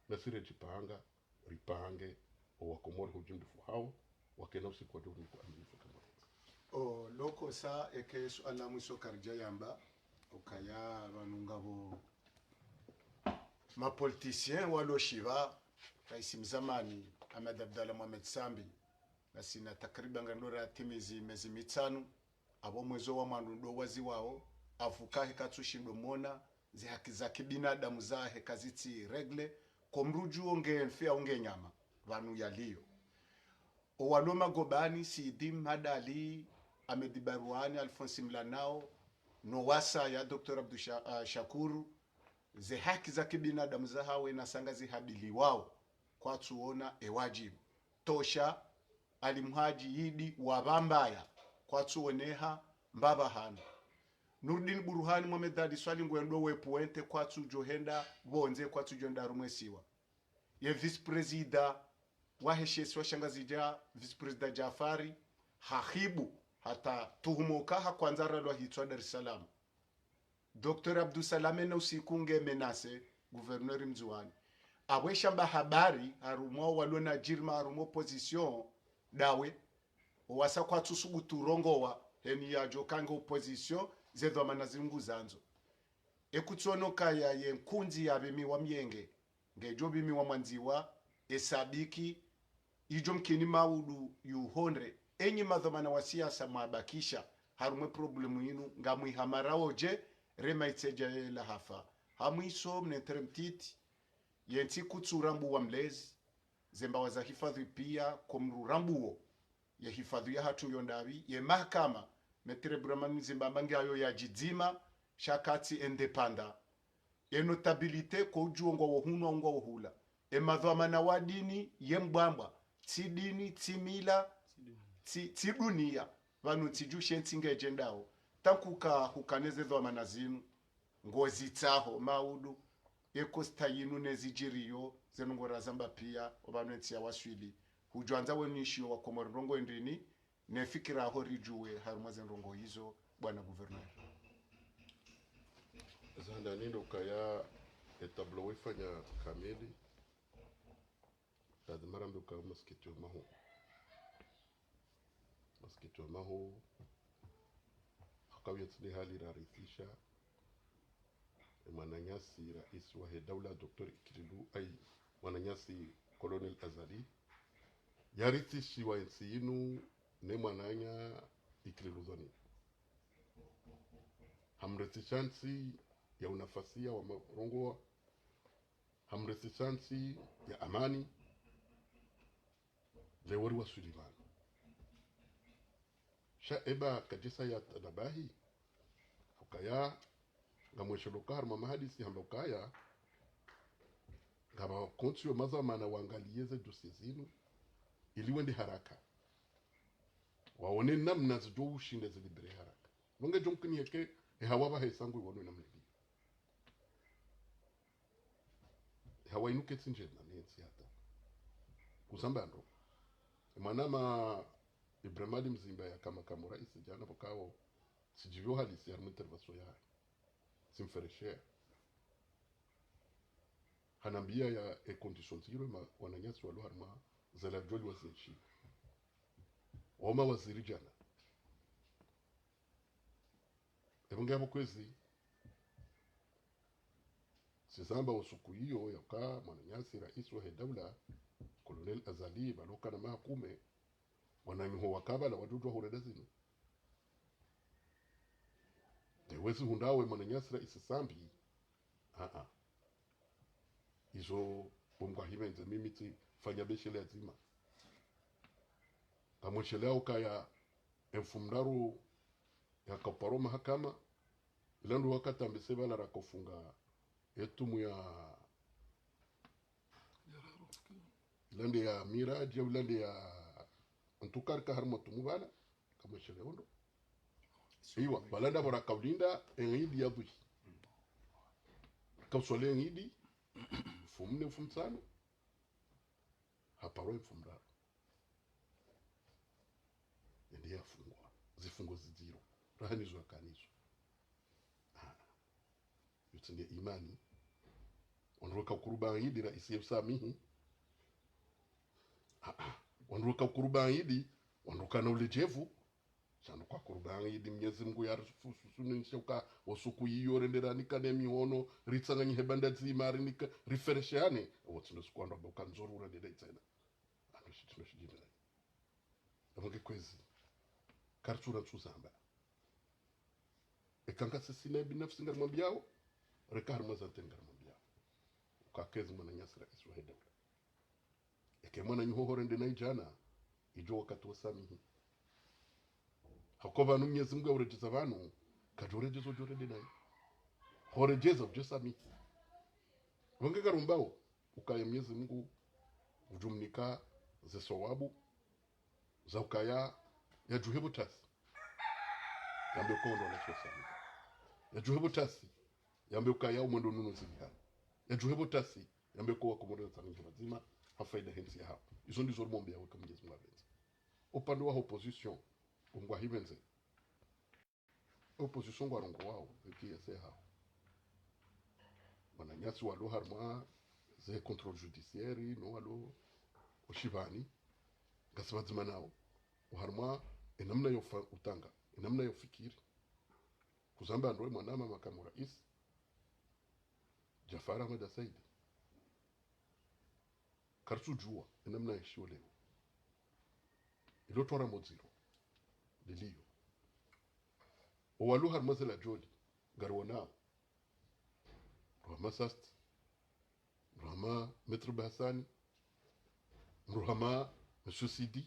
nasi redjipanga, ripange, owa Komori hujimlifu hawo, wakena usiku wadjo huniku aminifu kamwe. O, lokosa eke suala mwiso karidja yamba, ukaya pvanu ngapvo ma politiciens walo shiba, raisi mzamani, Ahmed Abdallah Mohamed Sambi, ngasina takriban ngandora timizi mezi mitsanu, apvo mwezi wa mwando ndo waziwao, apvuka heka tsushindo mona, ze haki za kibinadamu zahe kazitsi régler, ko mdru djuo nge mfi au nge nyama, pvanu yaliyo. Owalo magobani, Sidi Madali, Ahmed Baruani, Alphonse Mlanao, no wasaya Docteur Abdou Sha-, ah, Shakuru, ze haki za kibinadamu zahawo na sanga zihabiliwao, kwatsuona ewajibu. Tosha, Ali Mhadji Idi wa Bambaya, kwatsuoneha mbapvi hanu. Nurdin Buruhani Mohamed Ali Swali ngwendo we pointer, kwatsudjo henda pvondze, kwatsudjo henda harumwa esiwa. Ye vice-président wahe she isiwa sha Ngazidja, vice-président Djafari, hahibu, hata tuhumuka ha kwandza ralwa hitswa Dar es Salaam. Docteur Abdou Salam ena usiku nge menacer gouverneur Mndzuwani. Apvo eshamba habari, harumwa owalo na djirma, harumwa opposition, ndawe, owasa kwatsusubutu rongowa, heni yadjo ka nge opposition, ze dhwamana zinu nguzandzo. Ekutsuono kaya ye nkundzi ya pvimiwa myenge, ngedjo pvimiwa mwandziwa, esabiki, idjo mkini maudu yuhondre, enyi madhwamana wa siasa mwabakisha, harumwa e problème inu, ngamwiha mara wodje, rema itsedja yela hafa. Ha mwiso mnentere mtiti, ye ntsi kutsurambuwa mlezi, ze mbawa za hifadhwi pia, ko mdru rambuo, ye hifadhwi yahatru ngiyo ndapvi, ye mahakama, Maître Abdourahamane Mzimba amba ngiyo ya djidzima, sha katsi indépendant. E notabilité ko udjuo ngwawo hunu au ngwawo hula. E madhwamana wa dini ye mbwambwa, tsi dini, tsi mila, tsi, tsi dunia. Pvanu ntsi djuu she ntsi ngedjendao. Tankuka hukana eze dhwamana zinu, ngozitsaho maudu, e constat yinu ne zidjiriyo, zinu ngorazamba pia, opvanu entsi yawaswili. Hudjwandza wenu ishiyo wa Komori ndrongo ndrini, ne fikira yaho ridjuwe harumwa ze ndrongo izo, bwana gouverneur. Za handani ndo ukaya e tableau wayifanya kamili, lazima rambe ukaya masikitio mahuu. Masikitio mahuu, haka uye tsi nde hali rarithisha, e mwananyasi raisi wahe daula, Docteur Ikililou, ai, mwananyasi Colonel Azali, yarithishiwa entsi yinu ne mwananya Ikililou Dhwani. Hamrithisha ntsi ya unafasiya wa marongowa, hamrithisha ntsi ya amani, leo riwaswili pvanu. Sha eba kadjisa ya tanabahi, ukaya, ngamweshelo ka harumwa mahadisi hamba ukaya, ngapvo kontsi yo madhwamana wangaliye ze dossier zinu, ili wende haraka. Waone namna zidjo ushinda zilibere haraka. Pvo ngedjo mkini yeke, e hawa pvahe sangu iwonwe namna iliyo. Hawa inu ketsi ndjema ne ntsi hata. Kuzamba ndo. Mwanama Ibrahim Ali Mzimba yaka makamu raisi djana pvokao, tsidjivyo halisi harumwa intervention yahe. Tsimfereshea. Hanambia ya e condition ndziro ma wananyasi walo harumwa zela djoli wazinshi. Woma waziri djana. Epvo ngapvo kwezi, sizamba usiku iyo yaka mwananyasi raisi wahe daula, Colonel Azali, pvaloka na mahakume, wananyaho wakapvala wadjudjuwa hurenda zinu. Nde wezi hundrawe mwananyasi raisi Sambi, aa. Izo bo mgwahime ndze mimi tsifanya beshele ya dzima. Ngamwesheleao ukaya emfumoraru yaka uparo mahakama, ila ndo wakati ambese pvala rakofunga etumu ya, ila nde ya Miraji, ila nde ya, en tout cas rika harumwa tumu pvala, ngamwesheleao ndo. Iwa, pvala ndapvo rakaulinda, eidi ya dhuhi. Rakauswali eidi, mfumone, mfumotsanu, haparo emfumoraru. Ende yafungwa. Zifungo zidziro. Raha nizo yakanizo. Ah. Yo tsi nde imani. Wandru waka ukuruba idi raisi ye usamihi. Ah, ah. Wandru waka ukuruba idi, wandru wakana ulejevu. Shano kwa kurban idi Mnyezi Mngu ya rufusu sunishe uka osuku yiyo renderani kane mihono, ritsanganyihe banda dzima, rinika, riferesheane. Owo tsi ndo suku wandru wamba uka ndzoro urendere itsena. Ando shitsi ndo shidjinai. Amba nge kwezi. Karitsura ntsu zamba. Eka ngasi sina binafsi ngarimwambiyao, reka harimwa za nteni ngarimwambiyao. Uka kezi mwananyasi raisi wahe daula. Eke mwananyaho horende nayi djana, idjo wakati wa samihi. Hako pvanu Mnyezi Mngu ya uredjeza pvanu, kadjo uredjeza udjo rende nayi. Horedjeza udjo samihi. Pvange karumbao, ukaya Mnyezi Mngu, udjo mnika ze sawabu, za ukaya, yadjuhe pvo tasi. Yambe kondo na sosamihi. Yadjuhe pvo tasi. Yambe ukaya umwendo nunu zilihana. Yadjuhe pvo tasi. Yambe ko wakomori na tsanganyihe pvadzima, ha faida he ntsi yahawo. Izo ndizo rimwombeya weka Mnyezi Mngu apvendze. Upande wa opposition, ungwa hipvendze. Opposition ngwarongowao, eki yese hawo. Wananyasi walo harimwa ze contrôle judiciaire, no walo oshipvani, ngasi pvadzima nawo. Oharimwa enamna yo fa-, utanga, enamna yo fikiri. Kuzamba ndo mwanama makamu raisi, Djaffar Ahmada Said. Karitsudjuwa, enamna yeshiwo leo. Ilo twara modziro. Liliyo. Owalo harimwa ze la djoli, ngariwonao. Mdru hama Sast. Mdru hama Maître Bahassani. Mdru hama Monsieur Sidi.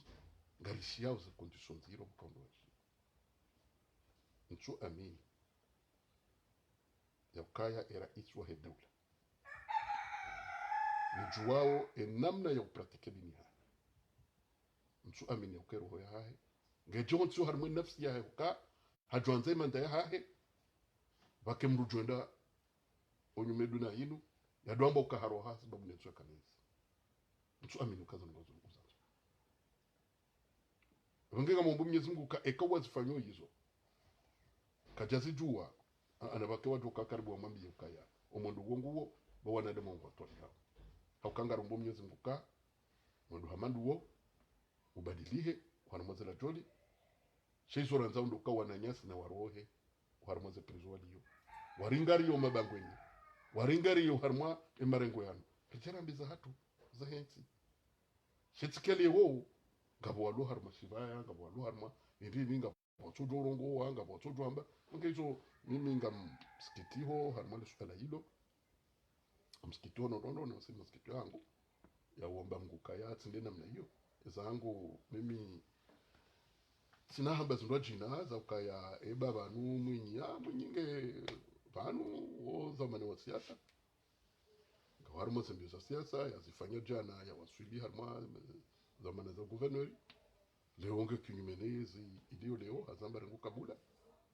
Ngarishiyao ze conditions ziro mkondo washi. Ntsu amini. Ya ukaya e raisi wahe daula. Nidjuwao enamna ya upratique dini yahe. Ntsu amini ya uka eroho yahahe. Ngedjo ntsu harimwa enafsi yahe uka, hadjwandza emanda yahahe, pvake mdru djwenda onyume duna yinu, yadjwamba uka haroha sababu ne ntsu ya kanezi. Ntsu amini uka zanu ngazo uzanzo. Pvange ngamombo Mnyezi Mngu uka eka wazifanyo yizo. Kadjazidjuwa, a-, ana pvake wadjoka karibu wamwambiye ukaya. Omwendo wo nguwo, ba wanadamu ngwatwalihao. Hauka ngarombo Mnyezi Mngu uka, mwendo hama nduwo, ubadilihe, oharimwa ze la djoli. She izo randza undo uka wananyasi na warohe, oharimwa ze prison waliyo. Waringariyo mabangweni. Waringariyo harimwa emarengo yanu. Ritera mbi zahatru, zahe ntsi. She tsikele wo, ngapvo walo harimwa shipvaya, ngapvo walo harimwa, indi, indi, ngapvo watsodjo urongowa, ngapvo watsodjo amba. Nge izo, mimi ngamsikitiho, harimwa le suala ilo. Msikiti ono ndo ndo ne wasi msikiti yangu. Ya uomba Mngu kaya tsinde namna iyo. Eza hangu mimi tsina hamba zindru djina za ukaya eba pvanu Mwinyi ya Mwinyi nge pvanu wo zamani wa siasa. Ngawarimwa ze mbio za siasa, yazifanya djana, yawaswili harimwa zamani za gouverneur. Leo nge kinyume ne yezi iliyo leo, hazamba rengo kabula.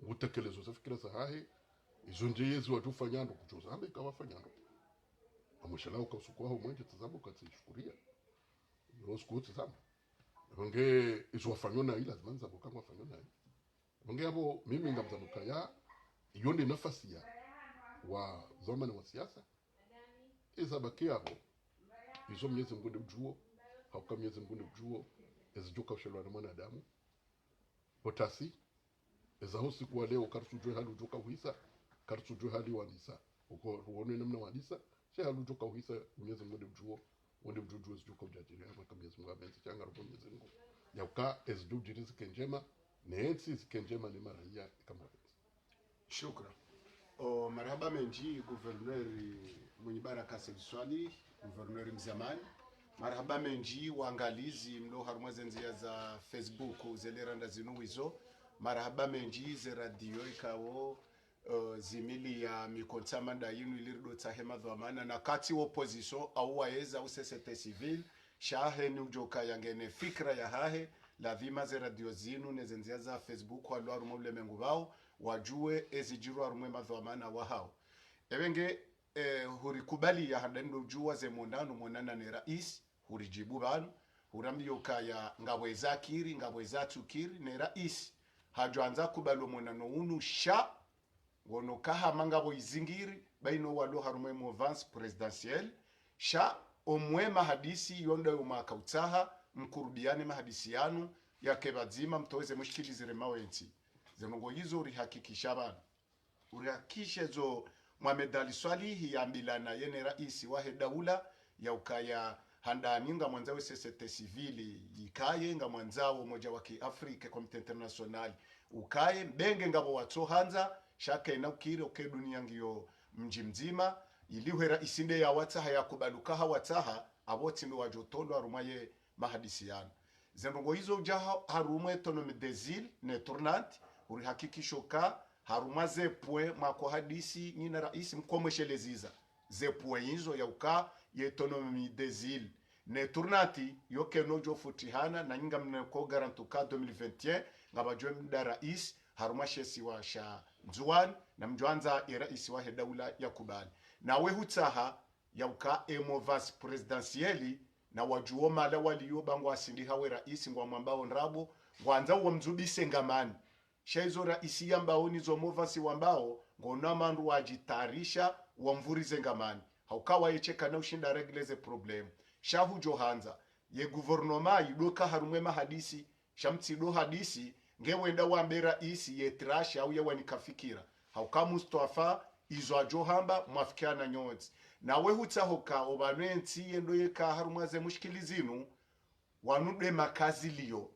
Ngutekelezo za fikira zahahe. Izo ndje yezi wadjofanya ndo kudjo zamba ika wafanya ndo. Amweshelao uka usuku waho mwendje tsizamba uka tsishukuriya. Yo usuku tsizamba. Pvange izo wafanyo nayi, lazima nizambe uka ngwafanyo nayi. Pvange yapvo mimi ngamzambe ukaya, iyo nde nafasi ya wa zamani wa siasa. Eza baki yapvo, izo Mnyezi Mngu nde udjuwo, hauka Mnyezi Mngu nde udjuwo, ezidjoka ushelwa na mwanadamu. Pvo tasi, eza ho usiku wa leo, karitsudjuwa hali udjoka uhisa, karitsudjuwa hali wandisa. Uko, uone namna wandisa, she hali udjoka uhisa, Mnyezi Mngu nde udjuwo, wo nde udjo udjuwo ezidjoka udjadjiri, hauka Mnyezi Mngu apvendze, sha ngarombo Mnyezi Mngu. Ya uka, ezidjo udjiri zike ndjema, ne ntsi zike ndjema, ne maraiya, ika mapvendze. Shukran. O, marahaba mendji, Gouverneur Mwinyi Baraka Said Swalih, Gouverneur mzamani. Marahaba mendji, wangalizi, mlo harumwa ze ndziya za Facebook, ze le randa zinu wizo. Marahaba mendji, ze radio ikao, eh, zimili ya mikontsa manda yinu ili rido tsahe madhwamana, na kati opposition, au wayeza, au société civile, shahe ni udjoka yangene fikira yahahe, lazima ze radio zinu, ne ze ndziya za Facebook, walo harumwa ulemengu pvao, wadjuwe ezidjiri harumwa emadhwamana wahao. Epvenge, eh, hurikubali ya handa ndo udjuwa ze monano, monana ne raisi, huridjibu pvanu, hurambiya ukaya ngapvo eza kiri, ngapvo eza tsukiri, ne raisi, hadjwandza kubali omonano unu sha, ngono kahama ngapvo izingiri, bayina walo harumwa e mouvance présidentielle, sha omwe mahadisi yonda yo mwaka utsaha, mkurubiyane mahadisi yanu, yake pvadzima mtoweze mushkili ziremao entsi. Ze ndrongoo izo urihakikisha pvanu. Urihakikishe zo Mohamed Ali Soilihi yambilana yene raisi wahe daula, ya ukaya handani ngamwandzao société civile ikaye, ngamwandzao umoja wa kiafrika, communauté internationale ukaye, mbenge ngapvo watsohandza, sha kayina ukiri uke dunia ngiyo mdji mdzima, ili hwe raisi nde yawatsaha, yakubali uka hawatsaha, apvo tsi ndo wadjotolwa harumwa ye mahadisi yanu. Ze ndrongoo izo udja ha-, harumwa autonomie des îles ne tournante, urihakikisho ka harumwa ze points mwako hadisi nyina raisi mkomwesheleziza. Ze points izo ya uka ye autonomie des îles ne tournante yo kayina udjo futihana, na nyi ngamneko garanti uka deux mille vingt et un ngapvadjo mda raisi harumwa she isiwa sha Ndzuwani, na mdjwandza ye raisi wahe daula yakubali. Na we hutsaha ya uka e mouvance présidentielle, na wadjuo mahala waliyo ba ngwasindiha we raisi ngwamwambao ndrabo, ngwandzao wamdzubise ngamani. Sha izo raisi yambao nizo mouvance wambao, ngona wandru wadjitayarisha wamvurize ngamani. Hauka waye tse kana ushinda régler ze problèmes. Sha hudjo handza ye gouvernement idoka harumwa ye mahadisi, sha mtsido hadisi, nge wenda wambe raisi ye trash au ye wanika fikira. Hauka Mustafa, izo adjo hamba, mwafikiana nyontsi. Na we hutsaho ka opvanu entsi yendo yeka harumwa ze mushkili zinu, wanu nde makaziliyo.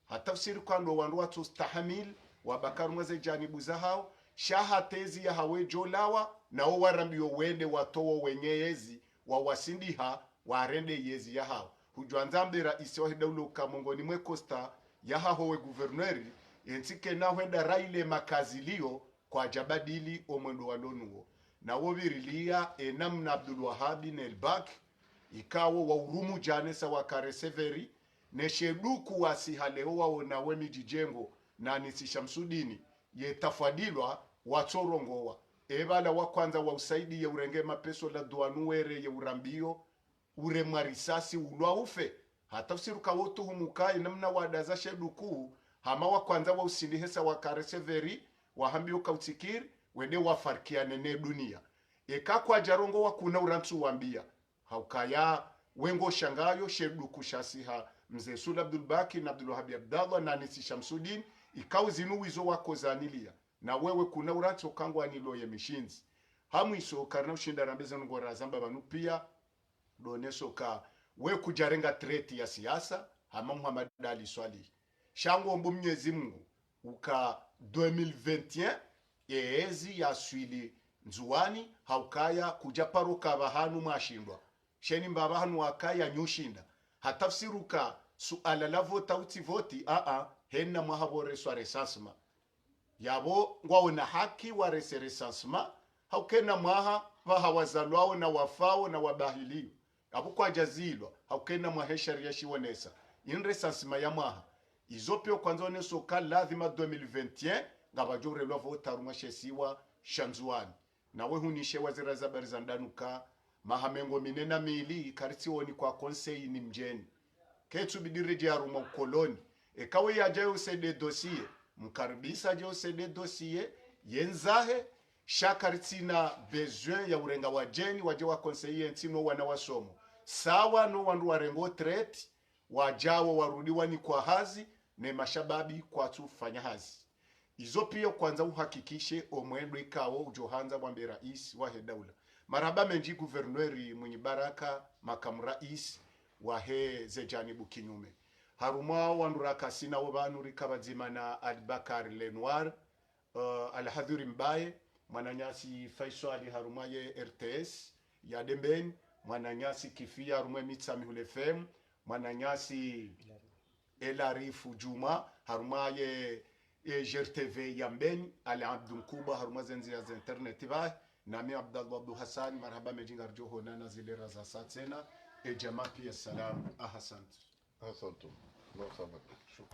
Hata usiri kwando wandru watso stahamili, wabaki harumwa ze janibu zahao, sha hata ezi yahawo idjo lawa, na wo warambiyo wende watowo wenye ezi, wawasindiha, warende yezi yahawo. Hudjwandza mbe raisi wahe daula uka mongoni mwe constat yahaho we gouverneur, entsi kayina hwenda raile makaziliyo kwadjabadili omwendo walonuwo. Na wo pvirilia enamna Abdul Wahabi ne Elbak, ikao waurumu djana sa waka recevoir, ne she duku wasiha leo waona we midji djengo na Anisi Shamsudini, ye tafadilwa watsorongowa. Epvala wakwandza wausaidiye urenge mapesa la duwanu were ye urambiyo, uremwa risasi ulwa ufe. Hata usiri uka wo tuhumu ka enamna wadaza she duku, hama wakwandza wausindihe sa waka recevoir, wahambiyo ka utsikiri, wende wafarikiane ne dunia. Eka kwadjarongowa kuna urantsu wambia. Haukaya, we ngoshangayo she duku shasiha Mze Sule Abdul Baki na Abdul Wahabi Abdallah na Anisi Shamsudini, ikao zinu wizo wakozanilia. Na wewe kuna urantso kangwanilo ye mishindzi. Hamwiso karina ushinda rambe ze ndrongoo razamba pvanu pia, ndo oneso ka we kudjarenga traite ya siasa, hama Mohamed Ali Soilihi. Sha ngombo Mnyezi Mungu, uka deux mille vingt et un, eezi yaswili Ndzuwani, haukaya kudjaparo ka pvahanu mwashindwa. Sheni mba pvahanu wakaya nyushinda. Hata usiri uka suala la vota utsi voti, a-a, hena mwaha pvo reswa recensement. Yapvo ngwaona haki warese recensement, hauka ena mwaha pvaha wazalwao na wafao na wabahilio. Apvo kwadjazilwa, hauka ena mwaha esharia shiwonesa. Ini recensement ya mwaha. Izo pia kwandza oneso ka lazima deux mille vingt et un, ngapvadjo urelwa vota harumwa she isiwa sha Ndzuwani. Na we hunishe waziri wa ze habari za ndani uka maha mengo mine na mili karitsioni kwa conseil ni mdjeni. Ketsu bidi redjeyi harumwa ukoloni. Eka we yadja yo usaidiye dossier, mkaribisa adje usaidiye dossier, yendzahe, sha karitsina besoin ya urenga wadjeni, wadje wa conseiller entsi no wana wasomo. Sawa no wandru warengo retraite, wadjao warudi wanikwa hazi, ne mashababi kwatsu fanya hazi. Izo pia kwandza uhakikishe omwendo ikao udjo handza mwambe raisi wahe daula. Marahaba mendji gouverneur Mwinyi Baraka, makamu raisi wahe ze janibu kinyume. Harumwa wandru rakasina wo pvanu rika pvadzima na Ali Bakar Lenoir, eh, Alhadhuri Mbaye, mwananyasi Faiswali harumwa ye R T S ya Dembeni, mwananyasi Kifia harumwa ye Mitsamihuli F M, mwananyasi Elarifu Djuma, harumwa ye, ye G R T V ya Mbeni, Ali Abdu Mkubwa, harumwa ze ndzia za internet pvahe, nami Abdallah Abdu Hassan, marahaba mendji ngaridjo honana zilera za sa tsena, e djamaa pia salam, ahsantu. Ahsantu. Marahaba. Shukran.